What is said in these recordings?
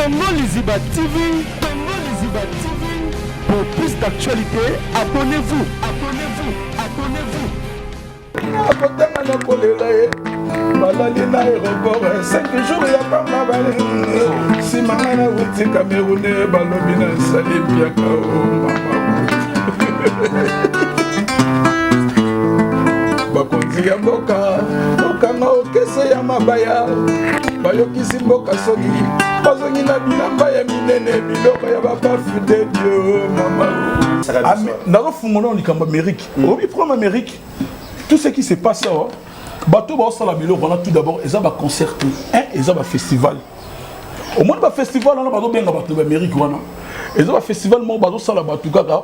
Congo Liziba TV, Congo Liziba TV. Pour plus d'actualités, abonnez-vous, abonnez-vous, abonnez-vous. Akotanga na kolela ye balali na aéroport 5 jours ya pamba bale nsima nga nawuti cameroune balobi na nsali mpiaka o mama bakonzi ya mboka kokanga okese ya mabaya bayokisi mboka soni bazongi na bilamba ya minene biloko ya babafu de dio mama nazofungola likambo amérique mm. oyebi problème amérique tout ce qui se passe awa bato baosala biloko wana tout d'abord eza baconcert te un eza bafestival omoni bafestival wana bazobenga bato na baamérique wana eza bafestival moko bazosala bato kaka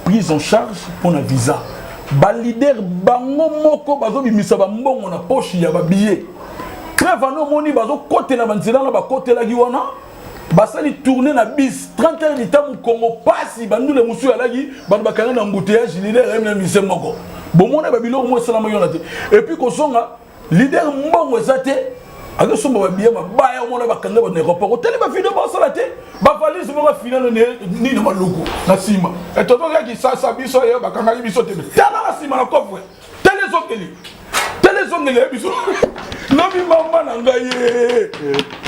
prise en charge mpo na visa balider bango moko bazobimisa bambongo na poche ya babillet preuve wana omoni bazokotela banzela wana bakotelaki wana basali tourne na bis 30 heures du temps mokongo pasi bandule mosusu alaki bato bakanga na embouteillage leader ayemi na mise moko bomona babiloko moko esalamaki wana te epuis kozonga leader mbongo eza te azosomba babiye mabaya omona bakanga bato na aéroport otali bavideo basala te bavalise moko finale nini na maluku na nsima etotokaki kisasa biso ye bakangaki biso te tala na nsima na coffre tala ezongeli tala ezongeli ya biso lobi mama na ngai ye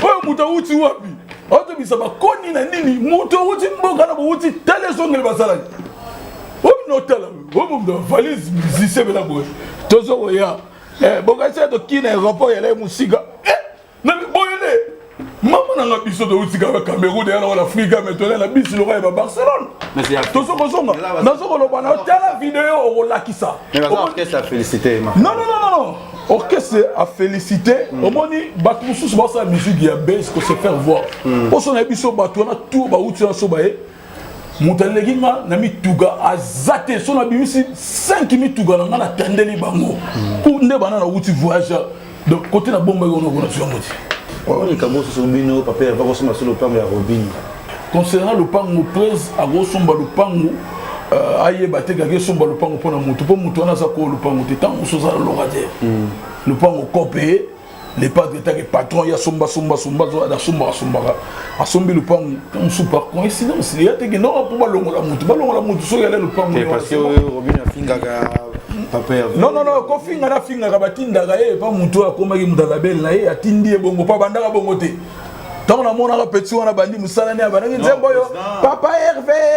oyo moto awuti wapi azobisa bakoni na nini moto awuti mboka na bowuti tala ezongeli basalaki oyo notala oyo moto valise musicien bela boye tozo koya eh, bokasi ya toki na aéroport yalaye mosika eh, boye nde mama na nga biso touti kaka cameroun eya na afrika me toza na bisi lokola ya babarcelone tozo kozonga nazo koloba na tala video okolakisa non non non non orchestre a félicité mm. omoni bato mosusu basala musique ya base ko se faire voir mposo mm. na biso bato wana tour bauti wana so baye moto aleki nga na mituka aza te so nabimisi 5 mituka na nga natandeli bango mm. nde bana nauti voyage donc kote na bombaki wana okona zwa yango te oyo likambo mosusu bino papa eva kosomba so lopango ya robini concernant lopango prese akosomba lopango euh, ayeba te kaka esomba lopango mpo na motu mpo motu wana aza koo lopango te ntango mosusu aza locataire mm. lopango kope le padre etake patron ye asomba somba somba asombaka asombaka asombi lopango ntango mosusu par coïncidence eya te kende mpo balongola motu balongola motu soki ale lopango non non non kofinga nafingaka batindaka ye epa motu oyo akomaki moto alabele na ye atindi ye bongo mpo abandaka bongo te ntango namonaka petit wana bandi mosala ne abandaki nzembo oyo papa herve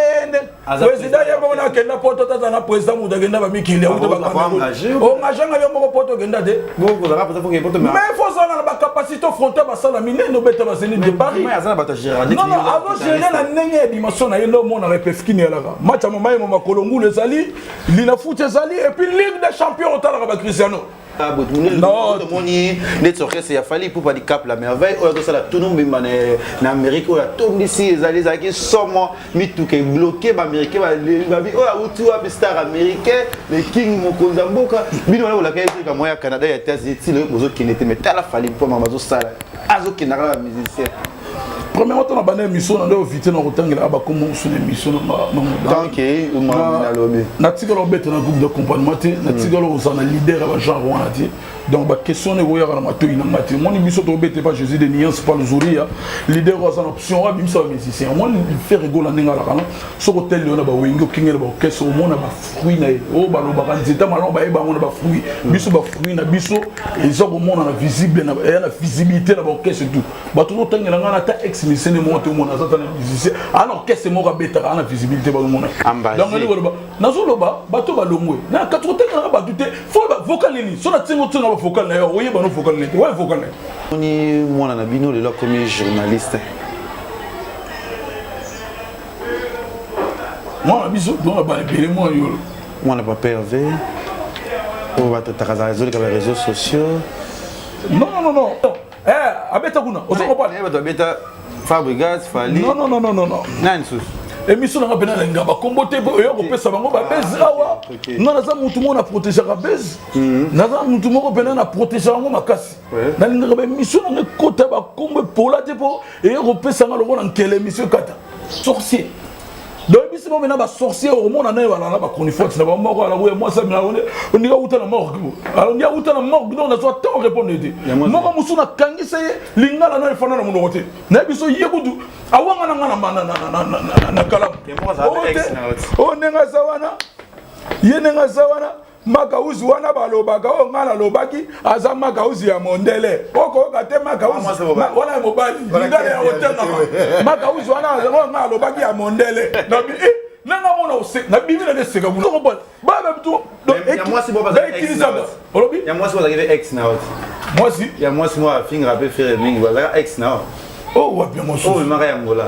président ye moko nakenda poto tata na président moto akenda bamikili auta baengage nga yo moko poto okenda te mais fo ozala na bacapacité frontière basala minene obeta bazenit de paris non non azogere na ndenge ya dimension na ye nde omonaka epefkini elaka match ya mama yemo makolo ngulu ezali linafoot ezali et puis ligue des champions otalaka bacristiano tomoni ndeti orchestre ya Fally Ipupa Dicap la merveille oyo azosala tunu mbimba na Amérique oyo atondisi ezali ezalaki somo mituka ebloke baaméricain babi oyo awuti wapi star américain le king mokonzi ya mboka bino wana kolaka ezoleka moya ya Canada ya États-Unis ti lelo bozokende te mais tala Fally Ipupa mama azosala azokendaka na bamusicien premièrement tona banda émission na nde ovite na kotangelaka bakombo mosusu na émission natikala obeta na groupe d'accompagnement te natikala kozala na leader ya bagenre wana te donc baquestion wana ekoyaka na matoi na nga te omoni biso tobete pa jésus de nuance pa luzuria leader oyo aza na option oyo abimisa bamusicien omoni ferre gola ndenge alaka no soki oteli yo na bawenge okengela baorchestre omona bafruit na ye oyo balobaka nzeta malamu bayeba yango na bafruit biso bafruit na biso eza komonana visible eya na visibilité na baorchestre tout bato ozotangela ngai na ata ex musicien nde moko te omona aza ata na musicien aa na orchestre moko abetaka aa na visibilité bazomona donc elingi koloba nazoloba bato balongwe na kati kotangelaka bato te fo vocal nini so natingo otinga bavocal na yo oyeba no vocal nini te oye vocal na yo moni mwana na bino lelo akomi journaliste mwana biso tona bana ebele mwana yolo mwana papa herve oyo batataka ezoleka ba réseaux sociaux non non non non Eh, abeta kuna. Ozo comprendre? Eh, bato abeta Fabregas, Fally. Non non non non non non. Nani susu? Émission nanga pena na ngaba kombo te oyo kopesa bango ba buzz ah, awa. Nga naza mutu moko na protégeaka buzz. Mhm. Naza mutu moko pena na protégeaka yango makasi. Nalingaka ba émission nanga ekota ba kombo epola te po eye kopesa nga lokola nkele émission ekata. Sorcier. Donc biso bango na basorcier, okomona naye balala bachronifote na bango moko alakuya mwasi ondika wuta na morgue, alongi awuta na morgue. Donc nazwa temps répondre te. Moko mosusu nakangisa ye lingala na efanda na monoko te, nayebi so ye kutu awanga na nga na kalamu oyo ndenge aza wana, ye ndenge aza wana. Makauzi wana balobaka oyo ngai nalobaki aza makauzi ya mondele, okoyoka te makauzi wana ya mobali, lingala ya kotengama makauzi wana oyo ngai alobaki ya mondele. Nabi nanga mona nabimi na neseka kuna bana bitu bautilisaka olobi ya mwasi bazalaki ex na yo. Mwasi ya mwasi moko afingaka mpe Ferre mingi, bazalaka ex na yo. Oh, wapi ya mwasi oyo memaka ya Ngola?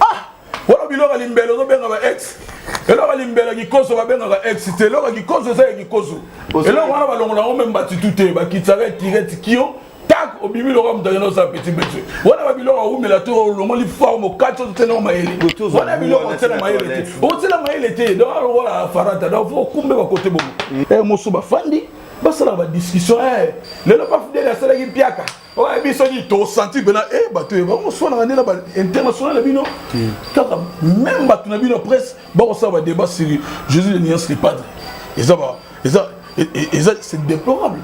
Ah, wana biloko ya limbele ozobenga ba ex. Eloko ya limbele kikoso babengaka ex te. Eloko ya kikoso eza ya kikoso. Eloko wana balongola yango meme batitu te, bakitisaka etirete kio tak obimi lokola moto akende osala petit besoin. Wana babiloko awumela te, olongoli forme okati ozotiela mayele. Wana biloko otiela mayele te, otiela mayele te. Donc lokola farata, donc faut okumbe bakote bongo mosusu bafandi basalaka badiscussion. Lelo pa Fidele asalaki mpiaka oyo biso nini tosanti mpena e bato oyo bango swanaka nde na bainternational na bino kaka, même bato na bino presse bakosala badébat sur Jésus de Nuance le Padre. Eza eza eza c'est déplorable.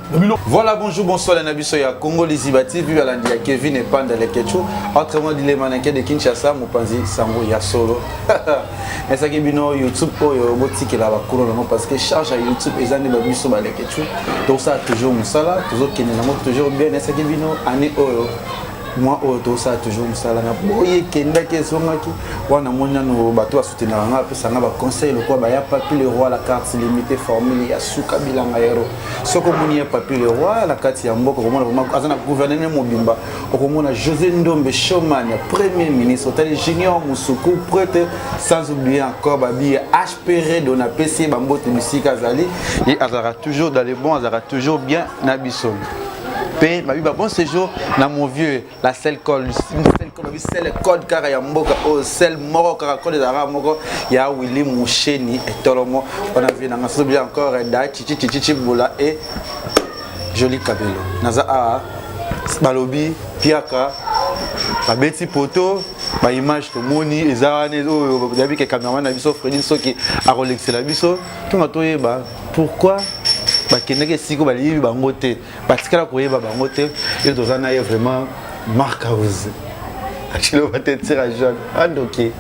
Voilà, bonjour, bonsoir na biso ya Congo Liziba TV, balandi ya Kevin Epanda Lekechu, autrement dit les mannequins de Kinshasa, mopanzi sango ya solo. Esaki bino YouTube oyo botikela bakolo nango, parce que charge ya YouTube eza nde babiso balekechu. Tosala toujours mosala, tozokende nango toujours bien. Esaki bino année oyo, mwa oyo tosala toujours mosala na boye ekendaki ezongaki wana. Moni nano bato basoutenaka nga, bapesanga baconseil lokola baya Papi le Roi, la carte limité, formule ya suka bilanga yero. Soki omoni ye Papi le Roi na kati ya mboka, okomona vraiment aza na gouvernement mobimba. Okomona José Ndombe Showman, premier ministre, otali Junior Musuku prêtre, sans oublier encore babi HP Redo. Napesi ye bambote bisika azali. Ye azalaka toujours dans le bon, azalaka toujours bien na biso mpe babi ba bon séjour na mon vieux la seule code, une seule code, babi seule code kaka ya mboka oyo, seule moko kaka code ezalaka moko ya Willy Musheni etolomo wana vie nanga, sans oublier encore da Chichi Chichi Chibola et Joli Kabelo. Naza awa, balobi piaka babeti poto, baimage tomoni eza wana oyo yabi ke cameraman na biso Fredi soki akolekisela biso ntonga toyeba pourquoi bakendaki esika baliyebi bango te, batikala koyeba bango te. Ye toza na ye vraiment Mark House aciloba te tira jaune andoki.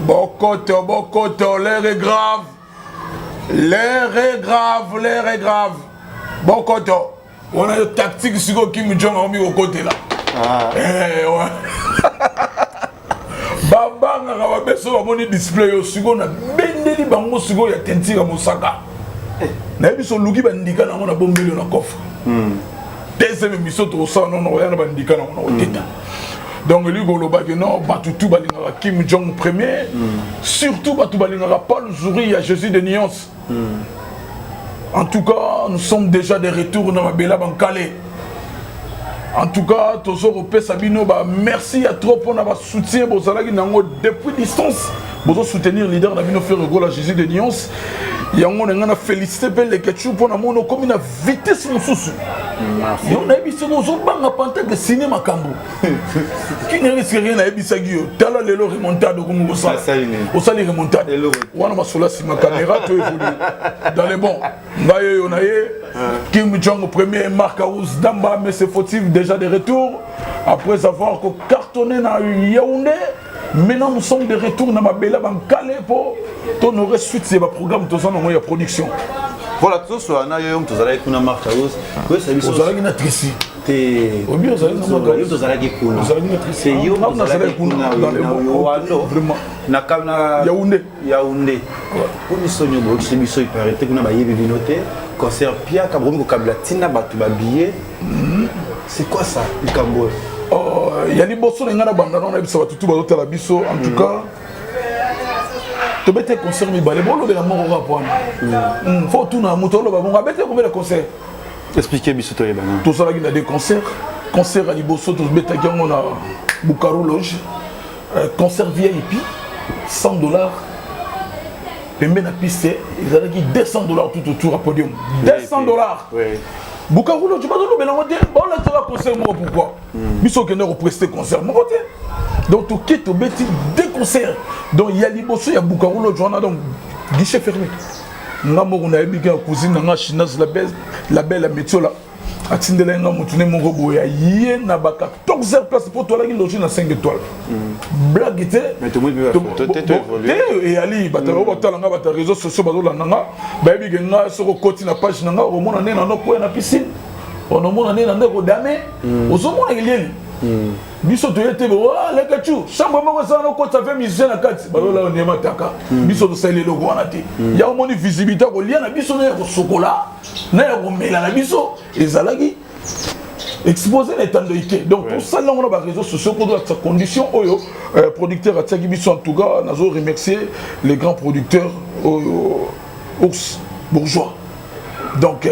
Bokoto, bokoto, l'air est grave. L'air est grave, l'air est grave. Bokoto. Wana yo tactique sikoyo Kim Jong akomi kokotela. Eh, babangaka babeso bamoni display yo sikoyo nabendeli bango sikoyo ya tentire mosaka. Nayebi so oluki bandika nango na bombeli yo na coffre. Deuxième émission tokosala nono oya na bandika nango na koteta. Donc elingi kolobaki non, bato tu balingaka Kim Jong premier, surtout bato balingaka Paul Zuri ya Jésus de Nuance. En tout cas, nous sommes déjà de retour na mabela bankale. En tout cas, tozo kopesa bino ba merci ya trop mpona ba soutien bozalaki nango depuis distance. Bozo soutenir leader na bino Ferre Gola Jésus de Nuance. Yango na nga na félicité mpe Leketchou mpona mona okomi na vitesse mosusu. Yo nayebi soki ozobanga panteke sine makambo qui ne risque rien. Nayebisaki yo, tala lelo remontade okomi kosala, osali remontade wana masolo ya nsima caméra. To évolue dans les bons. Ngai oyo na ye Kim Jong premier, Mark House Damba, mais c'est fautif, déjà de retour après avoir cartonné na Yaoundé. Maintenant nous sommes de retour na mabela bankale po tohonorer suite ya baprogramme toza nango ya production. Voilà, tozosola na yo, tozalaki kuna Mark House, koyesa biso. Ozalaki na Tracy. Te, obi ozalaki na Mark yo tozalaki kuna. Ozalaki na Tracy. Te, yo tozalaki kuna na vraiment na Yaoundé. Yaoundé po biso nyonso boyokisi biso ipare te kuna bayebi bino te. Concert piaka, bokomi kokabela ntina bato babillet. C'est quoi ça, likambo oyo? Oh, ya liboso na ngai na banda nao nayebisa bato tu bazotala biso, en tout cas tobete concert mibale, bolobela moko kaka wana. Fo tuna moto oloba bongo abete combien de concert? Explique biso toyeba. Tosalaki na deux concert. Concert ya liboso, tobetaki yango na Bukaro Loge, concert VIP 100 $, pembe na piste ezalaki 200 $ tout autour ya podium, 200 $. Bukaro Loge, bazolobela yango te, baolataka concert moko. Pourquoi biso okende koprester concert moko te? Donc toke, tobeti deux concerts. Donc ya liboso ya Bukaro Loge wana, donc guichet fermé. Nga moko nayebi ke cousine na nga Chinoise, la belle ya Metiola, atindela nga motu ne moko boye, aye na ba 14 heures place, mpo toalaki loge na 5 étoiles. Blague te. Eyali bato oyo batala nga, bato ya réseaux sociaux bazolanda nga, bayebi ke nga soki okoti na page na nga, okomona nde nano koya na piscine, onomona nde na nde kodame, ozomona elieli. Biso toye te leka tu chambre moko esala nokotisa ve musicien na kati, bazola ondema taka. Biso tosali eloko wana te. Ya omoni visibilité ya kolia na biso, na ya kosokola, na ya komela na biso ezalaki exposé na etando ike. Donc tosali yango na baréseaux sociaux mpo tolakisa condition oyo producteur atiaki biso. En tout cas nazo remercier les grands producteurs oyo, Ours Bourgeois. Donc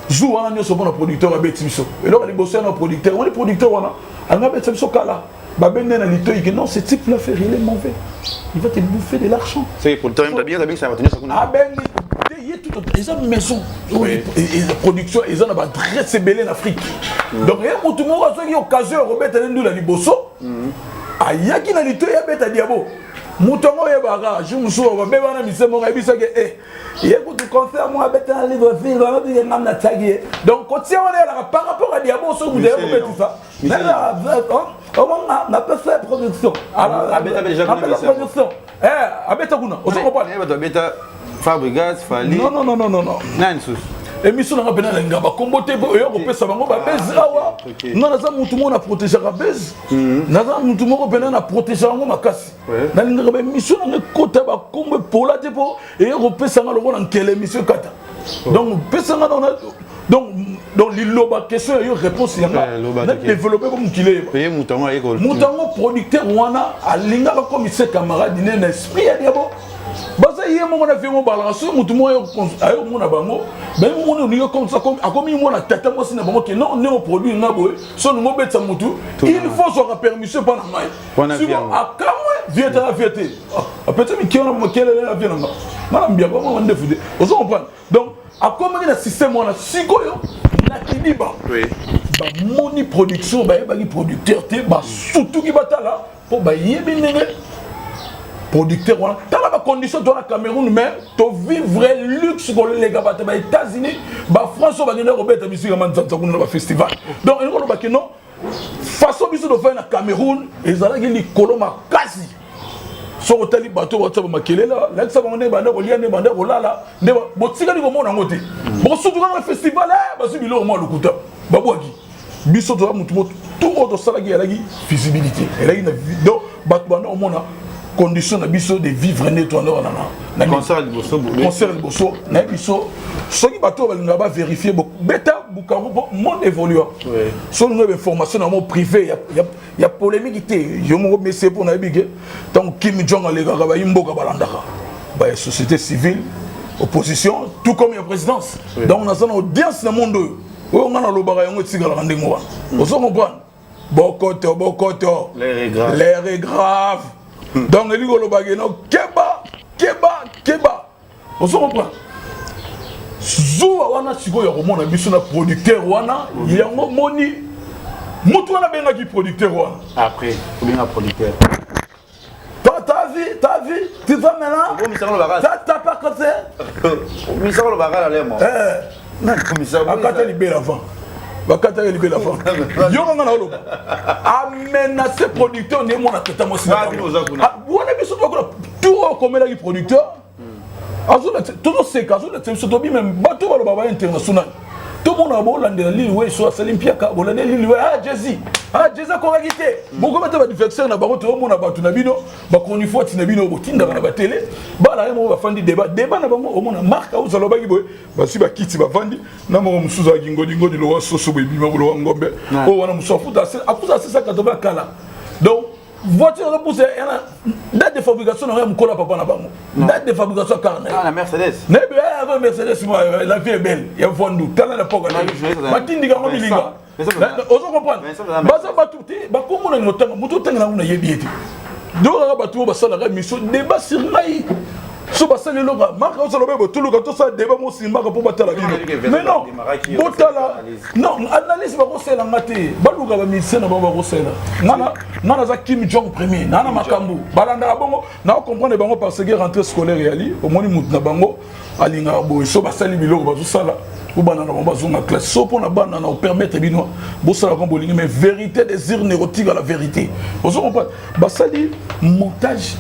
jour wana nyonso mpona producteur abeti biso eloko liboso ya na producteur. Omoni producteur wana alingi abetisa biso kala, babende na litoi ke non, ce type là fait, il est mauvais, il va te bouffer de l'argent. Abengi te ye tout eza maison production, eza na baadresse ebele na Afrique. Donc ye motu moko azwaki occasion ya kobeta ne ndula liboso, ayaki na litoi abeta diabo. Moto yango oyebaka jour mosusu babeba na mise moko, ayebisaki e ye kutu concert moko abeta na Libreville, balobi ngam natiaki ye. Donc kotia wana eyalaka par rapport à diabo. Soki moto aye kobetisa, napesa production, production abeta kuna, ozo comprendre? Abeta Fabregas, Fally. Non, non, non, non, non. Nani susu? Émission nanga mpena nalinga bakombo te oya kopesa bango babese awa. Nga naza mutu moko na protégeaka bese, naza mutu moko mpena na protégeaka yango makasi. Nalingaka baémission nanga ekota bakombo epola te, mpo eya kopesanga lokola nkele émission ekata. Donc pesanga donc liloba question ya yo, réponse yanga na développe ko mokili eyeba. Moto yango producteur wana alingaka comme ses camarade ne na esprit ya diabo baza ye moko na vie mo balaka. Soki motu moko ayomona bango, bayemoni olingi comme ça, akomi mwana tata mwasi na bango ke non, ndenge oproduire nga boye, so olingi obetisa motu, il faut zwaka permission mpa na ngai. Siko akamwe vie tala vie te, apeti mike wana makelele na vie na nga, nga na mbiaka mama ndefu te, ozo comprendre? Donc akomaki na système wana. Sikoyo na Kidiba, bamoni production, bayebaki producteur te, basutuki batala mpo bayebi ndenge producteur wana. Tala bacondition to na Cameroun, mais tovivre luxe koleka bato ba États-Unis, bafrance oyo bakende kobeta misika manzanza kuna na bafestival. Donc elingi kolobaki non, façon biso tofai na Cameroun ezalaki likolo makasi. Soki otali bato batia bamakelela, lakisa bango ndenge banda kolia, ndenge banda kolala, nde botikali komona yango te. Bosutuka na festival, bazwi biloko mwa lokuta, babwaki biso. Toza motu mo tout oyo tosalaki ezalaki visibilité, ezalaki na donc bato banda komona condition na biso de vivre nde toanda wana. Na concert liboso. Concert liboso nayebi biso, soki bato oyo balingaka baverifie, beta Bukavu mpo monde évolua. Soki olingi information na mo privé ya polémique te, yo moko mesie, mpo nayebi ke ntango Kim Jong alekaka, bayi mboka balandaka, baya société civile, opposition, tout comme ya présidence. Donc naza na audience na monde oyo. Oyo nga nalobaka yango etikalaka ndenge wana, ozo comprendre? Bokoto bokoto, l'air est grave. Donc elingi olobaki no keba, keba, keba, ozo comprendre? Zuwa wana sikoyo ya komona biso na producteur wana, yango moni mutu wana abengaki producteur wana. Après obenga producteur. Toi, t'as vu, t'as vu, tu vas maintenant. T'as pas compris. Misako lobaka na lemo. Akata libela avant. Bakataki libela avant. Yo nga na oloba. Amenace producteur nde mwana tata mwasi. Wana biso tokona tout oyo okomelaki producteur. Tozoseka, azolatisa biso tobi, même bato baloba ba international. Tomona bolandela Lil Wayne so asali mpiaka, bolandela Lil Wayne, ah Jay-Z, ah Jay-Z akokaki te. Bokoma te badifecteur na bango. Toomona bato na bino, bakonifoti na bino, botindaka na batele bana ye moko bafandi, débat débat na bango. Omona Mark Auza alobaki boye, bazwi bakiti, bavandi na moko mosusu azalaki ngodingodi lowa soso boye, ebima lowa ngombe oyo wana. Mosusu afuta afuta 680 kala. Donc voiture azopusa yana date de fabrication na yango ya mokolo ya papa na bango, date de fabrication ya car na ye. Ah, na Mercedes. Nayebi ava Mercedes mo la vie est belle ya vandu. Tala na poka batindika yango bilinga, ozo comprendre? Baza bato te bakombo na notanga moto otangela yango, nayebi ye te. Donc kaka bato oyo basalaka émission débat sur ngai, so basali eloko Mark osala obe botuluka, tosala débat mosimbaka mpo batala bino. Mais non, botala non analyse bakosalanga te, baluka bamusicien na bango bakosala. Nga naza Kim Jong premier naa na makambo balandaka bongo, na comprendre bango parce que rentrée scolaire eyali. Omoni mutu na bango alingaka boye, so basali biloko bazosala po bana na bango bazonga classe. So mpo na bana na opermettre bino bosala comme bolingi, mais vérité des urnes ekotika la vérité, ozo comprendre? Basali montage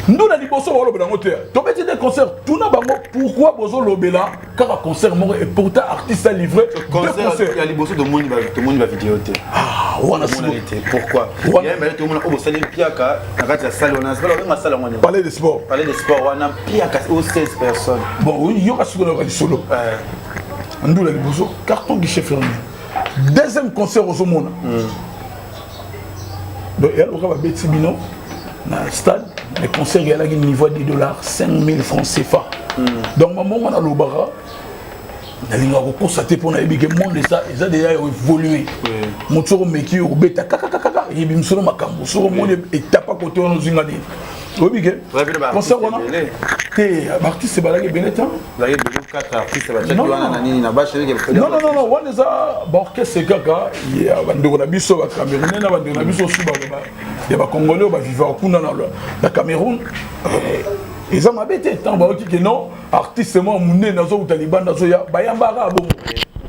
nduna liboso, balobela yango te. Tobeti te concert, tuna bango pourquoi bozolobela kaka concert moko et pourtant artiste a livré deux concert concert. Ya liboso tomoni bavideo te. Ah, wana tomonani te, pourquoi? Ya mibale, tomona oyo bosali mpiaka na kati ya salle wana, babenga salle yango nini? Palais de sport. Palais de sport wana, mpiaka o 16 personnes. Bon, yoka sikoyo, nayoka lisolo. Ndula liboso, carton, guichet fermé. Deuxième concert ozomona, donc eyaloka babeti bino na stade, le concert eyalaki niveau ya 10 dollars, 5000 francs CFA. Donc mamongo nalobaka, nalingaka kokosa te mpo nayebi ke monde eza déjà évolué. Moto soko omeki obeta kakakakaka, eyebi misolo makambo. Soko omoni etapa kote wana, ozinga nini, oyebi ke concert wana te, baartiste balaki ebele te. Non, non, wana eza baorchestre kaka ya bandeko na biso bacamerounais na bandeko na biso osu ya bacongolais oyo bavivaka kuna na Cameroun. Eza mabe te. Ntango bayoki ke non, artiste moko monene azowuta libanda, azoya, bayambaka bongo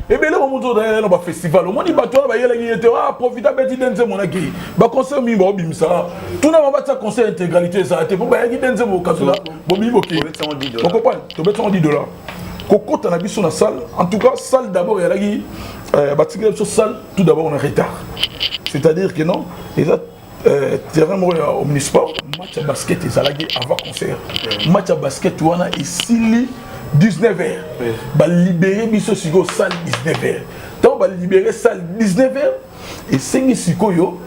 ebele. Bomoto ozala na bafestival, omoni bato wana bayelaki ye te. Ah, profite, abeti nde nzembo naki. Baconcert mingi baobimisaka, tuna ba batia concert intégralité ezala te mpo bayaki nde nzembo okazola bobimi bokei. Okopane tobeti yango 10 dollars kokota na biso na salle. En tout cas, salle d'abord eyalaki, batikeli biso salle tout d'abord na retard, c'est-à-dire que non, eza terrain moko ya omnisport. Match ya basket ezalaki avant concert. Match ya basket wana esili 19 heures, balibere biso sikoyo salle 19 heures. Ntango balibere salle 19 heures, esengi sikoyo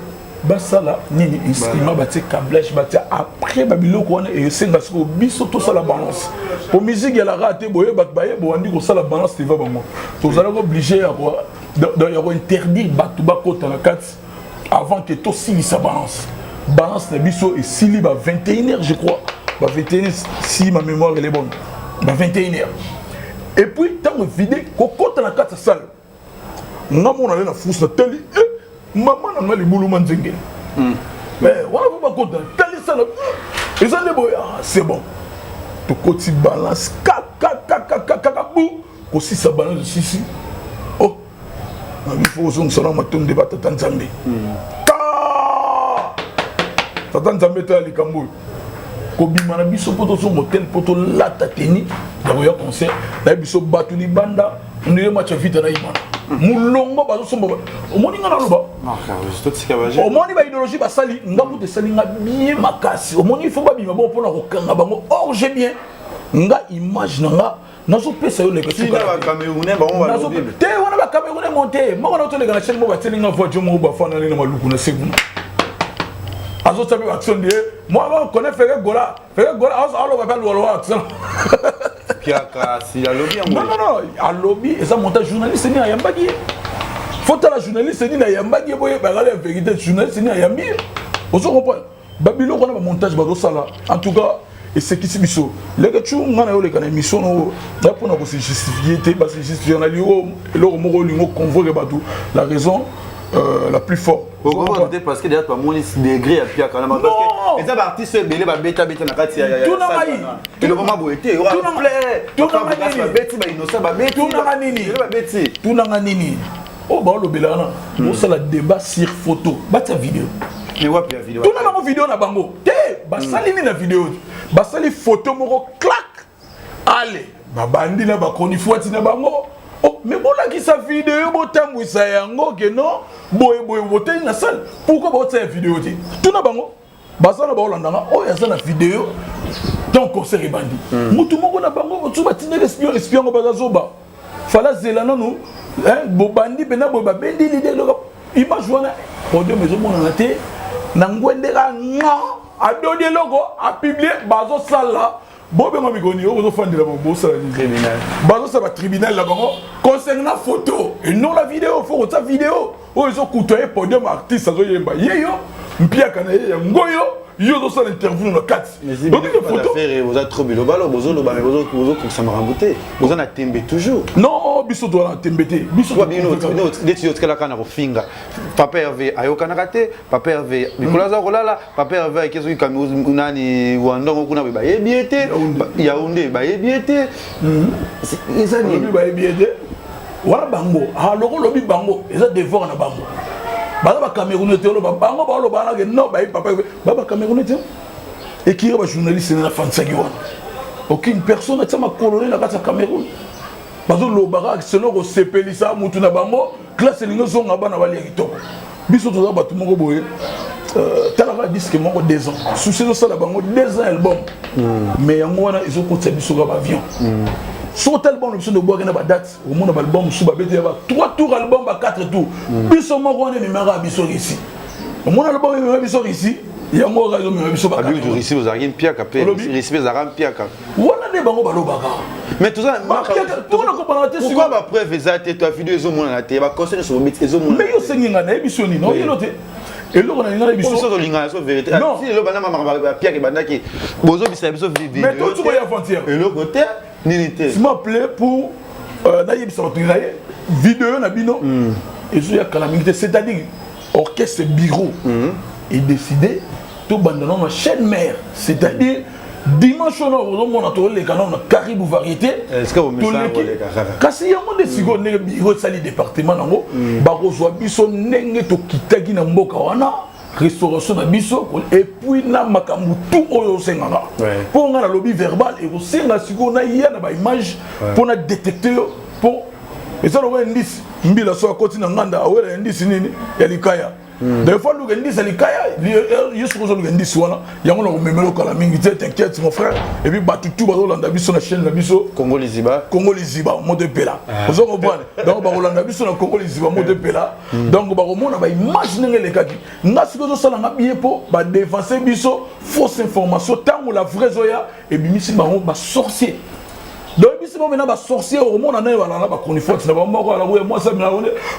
basala nini? Instrument batie, câblage batie, après babiloko wana esenga sikoyo biso tosala balance po musique elaka te boye. Bato baye, bowandi kosala balance teva bango, tozalaki obligé ya kointerdire bato bakota na kati avant que tosilisa balance. Balance na biso esili ba 21 heures, je crois ba 21, si ma mémoire elle est bonne, ba 21 heures. Et puis ntango vide kokota na kati ya salle, nga mona ale na frousse na teli e mama na nga libuluma nzengeli, mais wana po bakota tali sala eza nde boye. Ah, c'est bon, tokoti balance kakakakakaka bu kosisa balance esisi. Oh, il faut ozongisa na matonde batata Nzambe ka tata Nzambe. Tala likambo oyo kobima na biso mpo tozonga hotel mpo tolata tenue ya koya concert. Nayebi biso bato libanda ndenge match ya Vita na Imana, molongo bazosomba. Omoni nga naloba, omoni baidéologie basali nga kuta, esali nga bien makasi. Omoni, il faut babima bongo mpona kokanga bango. Or j'ai bien nga image na nga nazopesa yo leka te wana bacamerounais monte moko na toleka na chaîne moko, batieli nga voiture moko, bafandani na maluku na se kuna, azotia mpe baaction de moi on connaît Ferre Gola, Ferre Gola aloba mpe alwalwa accent. Piaka si alobi yango. Non, non, non, alobi eza montage. Journaliste nini ayambaki ye? Faut tala journaliste nini ayambaki ye, boyebaka ya vérité. Journaliste nini ayambi ye? Ozo comprendre babiloko wana, bamontage bazosala. En tout cas, esekisi biso leke tu. Nga na yo oleka na émission no ya mpona kose justifier te, base justifier na lingo eloko moko olingo convoquer bato, la raison la plus forte. Te, parce que déjà twamoni degré ya piaka wana, parce que eza baartiste ebele babetabeta na kati ya eloko ma boye te. Babeti bainosa, babeti. Tunanga nini? Babeti. Tunanga nini oyo baolobela wana? Bosala débat sur photo, batia video. Mais wapi ya video? Tuna bango video na bango te, basali nini na video? Basali photo moko claque, ale babandi na bakoni fwati na bango. Oh, Mais bolakisa video, botambwisa yango ke non, boye boye, boteli na salle. Pourquoi baotia ya video te? Tuna bango, baza na baolandanga oyo aza na video. Donc concert ebandi, motu moko na bango mosusu batindaki espion. Espion yango baza zoba, fala zela nanu bobandi mpena boye, babendi leader. Image wana, podium ezomonana te na ngwende kaka nga adodi eloko apublier. Bazosala, bobenga mikoni oyo bozofandela bango, bosala nini? Bazosala batribunal na bango concernant photo et non la vidéo. Faut kotia vidéo oyo ezokuta ye podium, artiste azoyemba, ye yo mpiaka na ye yango oyo yo ozosala interview na kati. Photo boza trop bilobalo, bozoloba me bozokokisa makambo te, boza na tembe toujours. Non, biso toza na tembe te. Biso Neti yo otikalaka na kofinga Papa Herve, ayokanaka te. Papa Herve mikolo aza kolala. Papa Herve ayeke soki nani wandongo kuna boye, bayebi ye te. Yaounde, bayebi ye te. Eza nini? Bayebi ye te wana. Bango aloko olobi bango, eza devoir na bango. Baza bacamerounais te. Oloba bango, baoloba wana ke non, bayebi Papa, ba bacamerounais te. Ekiri bajournaliste na fanisaki wana, aucune personne atia makolo na kati ya Cameroun. Bazoloba kaka selon kosepelisa mutu na bango. Classe elingi ozonga, bana balia kitoko. Biso toza bato moko boye. Talaka disque moko 2 ans, susi ezosala bango 2 ans album, mais yango wana ezokotisa biso kaka baavion. Soki otali album na biso nde obwaki na badate, omona baalbum mosusu babeti ya ba 3 tour album, ba 4 tour. Biso moko wana ememaka biso Russie. Omona album emema biso Russie, yango kaka ezomema biso. Russie ozalaki mpiaka mpe Russie mpe ezalaka mpiaka. Wana nde bango balobaka. Mais toza mpona kobanga te. Pourquoi bapreuve eza te? To video ezomonana te, baconseil nyonso bobeti ezomonana. Mais yo osengi nga nayebi so nini oyelo te. Eloko na linga na biso, biso tolingana so vérité. Si lelo banda makambo bapiaka ebandaki, bozobisa biso video. Mais totuko ya avant-hier. Eloko te, nini te. Tu m'appelais pour nayebisa bato na ye video na bino ezoya kala mingi te, c'est-à-dire orchestre bureau edécidé tobanda nano na chaîne mère, c'est-à-dire dimanche wana ozomona toleka nano na Karibu Variété. Kasi yango nde sikoyo ndenge bureau esali département nango, bakozwa biso ndenge tokitaki na mboka wana, restauration na biso et puis na makambo tout oyo osengaka. Mpo nga nalobi verbal, ekosenga sikoyo naya na baimage mpo na détecte yo, mpo eza lokola ndisi mbila so akoti na nganda, awela ya ndisi nini ya likaya. Des fois luka ndisi ya likaya, ye soki ozoluka ndisi wana, yango na komemela okala mingi te. T'inquiète, mon frère. Et puis bato tu bazolanda biso na chaîne na biso. Congo Liziba. Congo Liziba moto epela, ozo comprendre? Donc bakolanda biso na Congo Liziba moto epela. Donc bakomona baimage ndenge elekaki. Nga sikoyo ezosalanga bien mpo badévancer biso fausse information. Ntango la vraie ezoya, ebimisi bango basorcier. Donc biso mo mena basorcier, okomona naye balala bachronifote na bango moko. Alakuya mwasi amina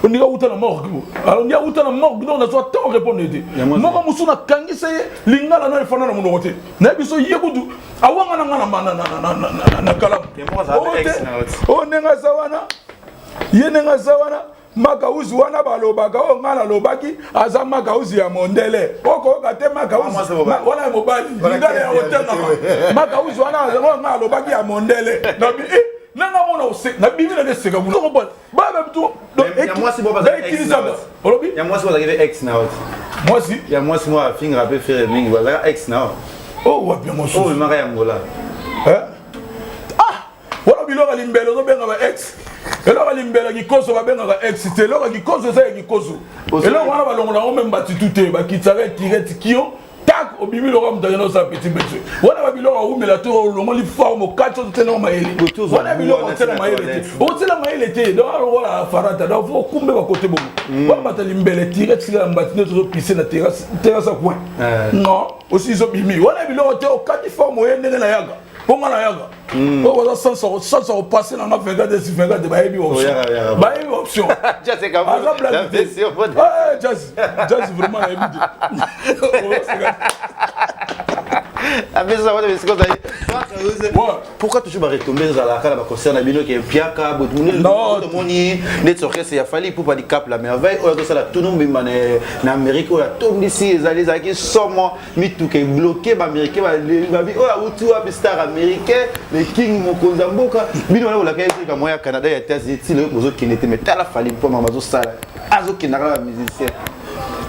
ondika wuta na morgue, alors ndi awuta na morgue. Donc nazwa temps répondre te. Moko mosusu nakangisa ye lingala na efanda na monoko te. Nayebi so ye kutu awanga na nga na kalamu oyo ndenge aza wana, ye ndenge aza wana, makauzi wana balobaka oyo ngai nalobaki aza makauzi ya mondele. Okoyoka te makauzi wana ya mobali, lingala ya kotengama. Makauzi wana oyo ngai alobaki ya mondele, nabi nanga mona nabimi na neseka kuna. Bana bitu bautilisaka olobi. Ya mwasi bazalaki ex na oti. Mwasi? Ya mwasi moko afingaka mpe Ferre mingi, bazalaka ex na o. Oh, wapi yango? Oyo memaka ya Ngola. Ah, wana biloko ya limbele ozobenga ba ex. Eloko ya limbele kikoso babengaka ex te. Eloko ya kikoso eza ya kikoso. Eloko wana balongola yango meme batitu te, bakitisaka etirete kio tak, obimi lokola moto akende osala petit besoin. Wana babiloko awumela te. Olongoli forme okati, ozotiela mayele. Wana biloko otiela mayele te, otiela mayele te. Donc lokola farata, donc faut okumbe bakote bongo. Wana bato limbele tirete sika ya mbati nde tozopise na terrasse, terrasse ya coin. Non, osi ezobimi wana biloko te. Okati forme oye ndenge na yaka mpo nga na yaka oyo baza sans kopase nanga 24 si 24, bayebi option, bayebi option. Aza blague te. Jazz, jazz vraiment nayebi te. Apesa wana bisika ozali. Pourquoi toujours baretombe ezalaka na baconcert na bino ke mpiaka? Tomoni neti orchestre ya Fally Ipupa Dicap la Merveille oyo azosala tunu mbimba na Amérique, oyo atondisi, ezali ezalaki somo, mituka ebloquer, baaméricain babi oyo awuti wapi, star américain, le king, mokonzi ya mboka. Bino wana bolaka ezeka moya ya Canada, ya États-Unis, ntina oyo bozokende te. Mais tala Fally mpo mama azosala, azokendaka na bamusicien.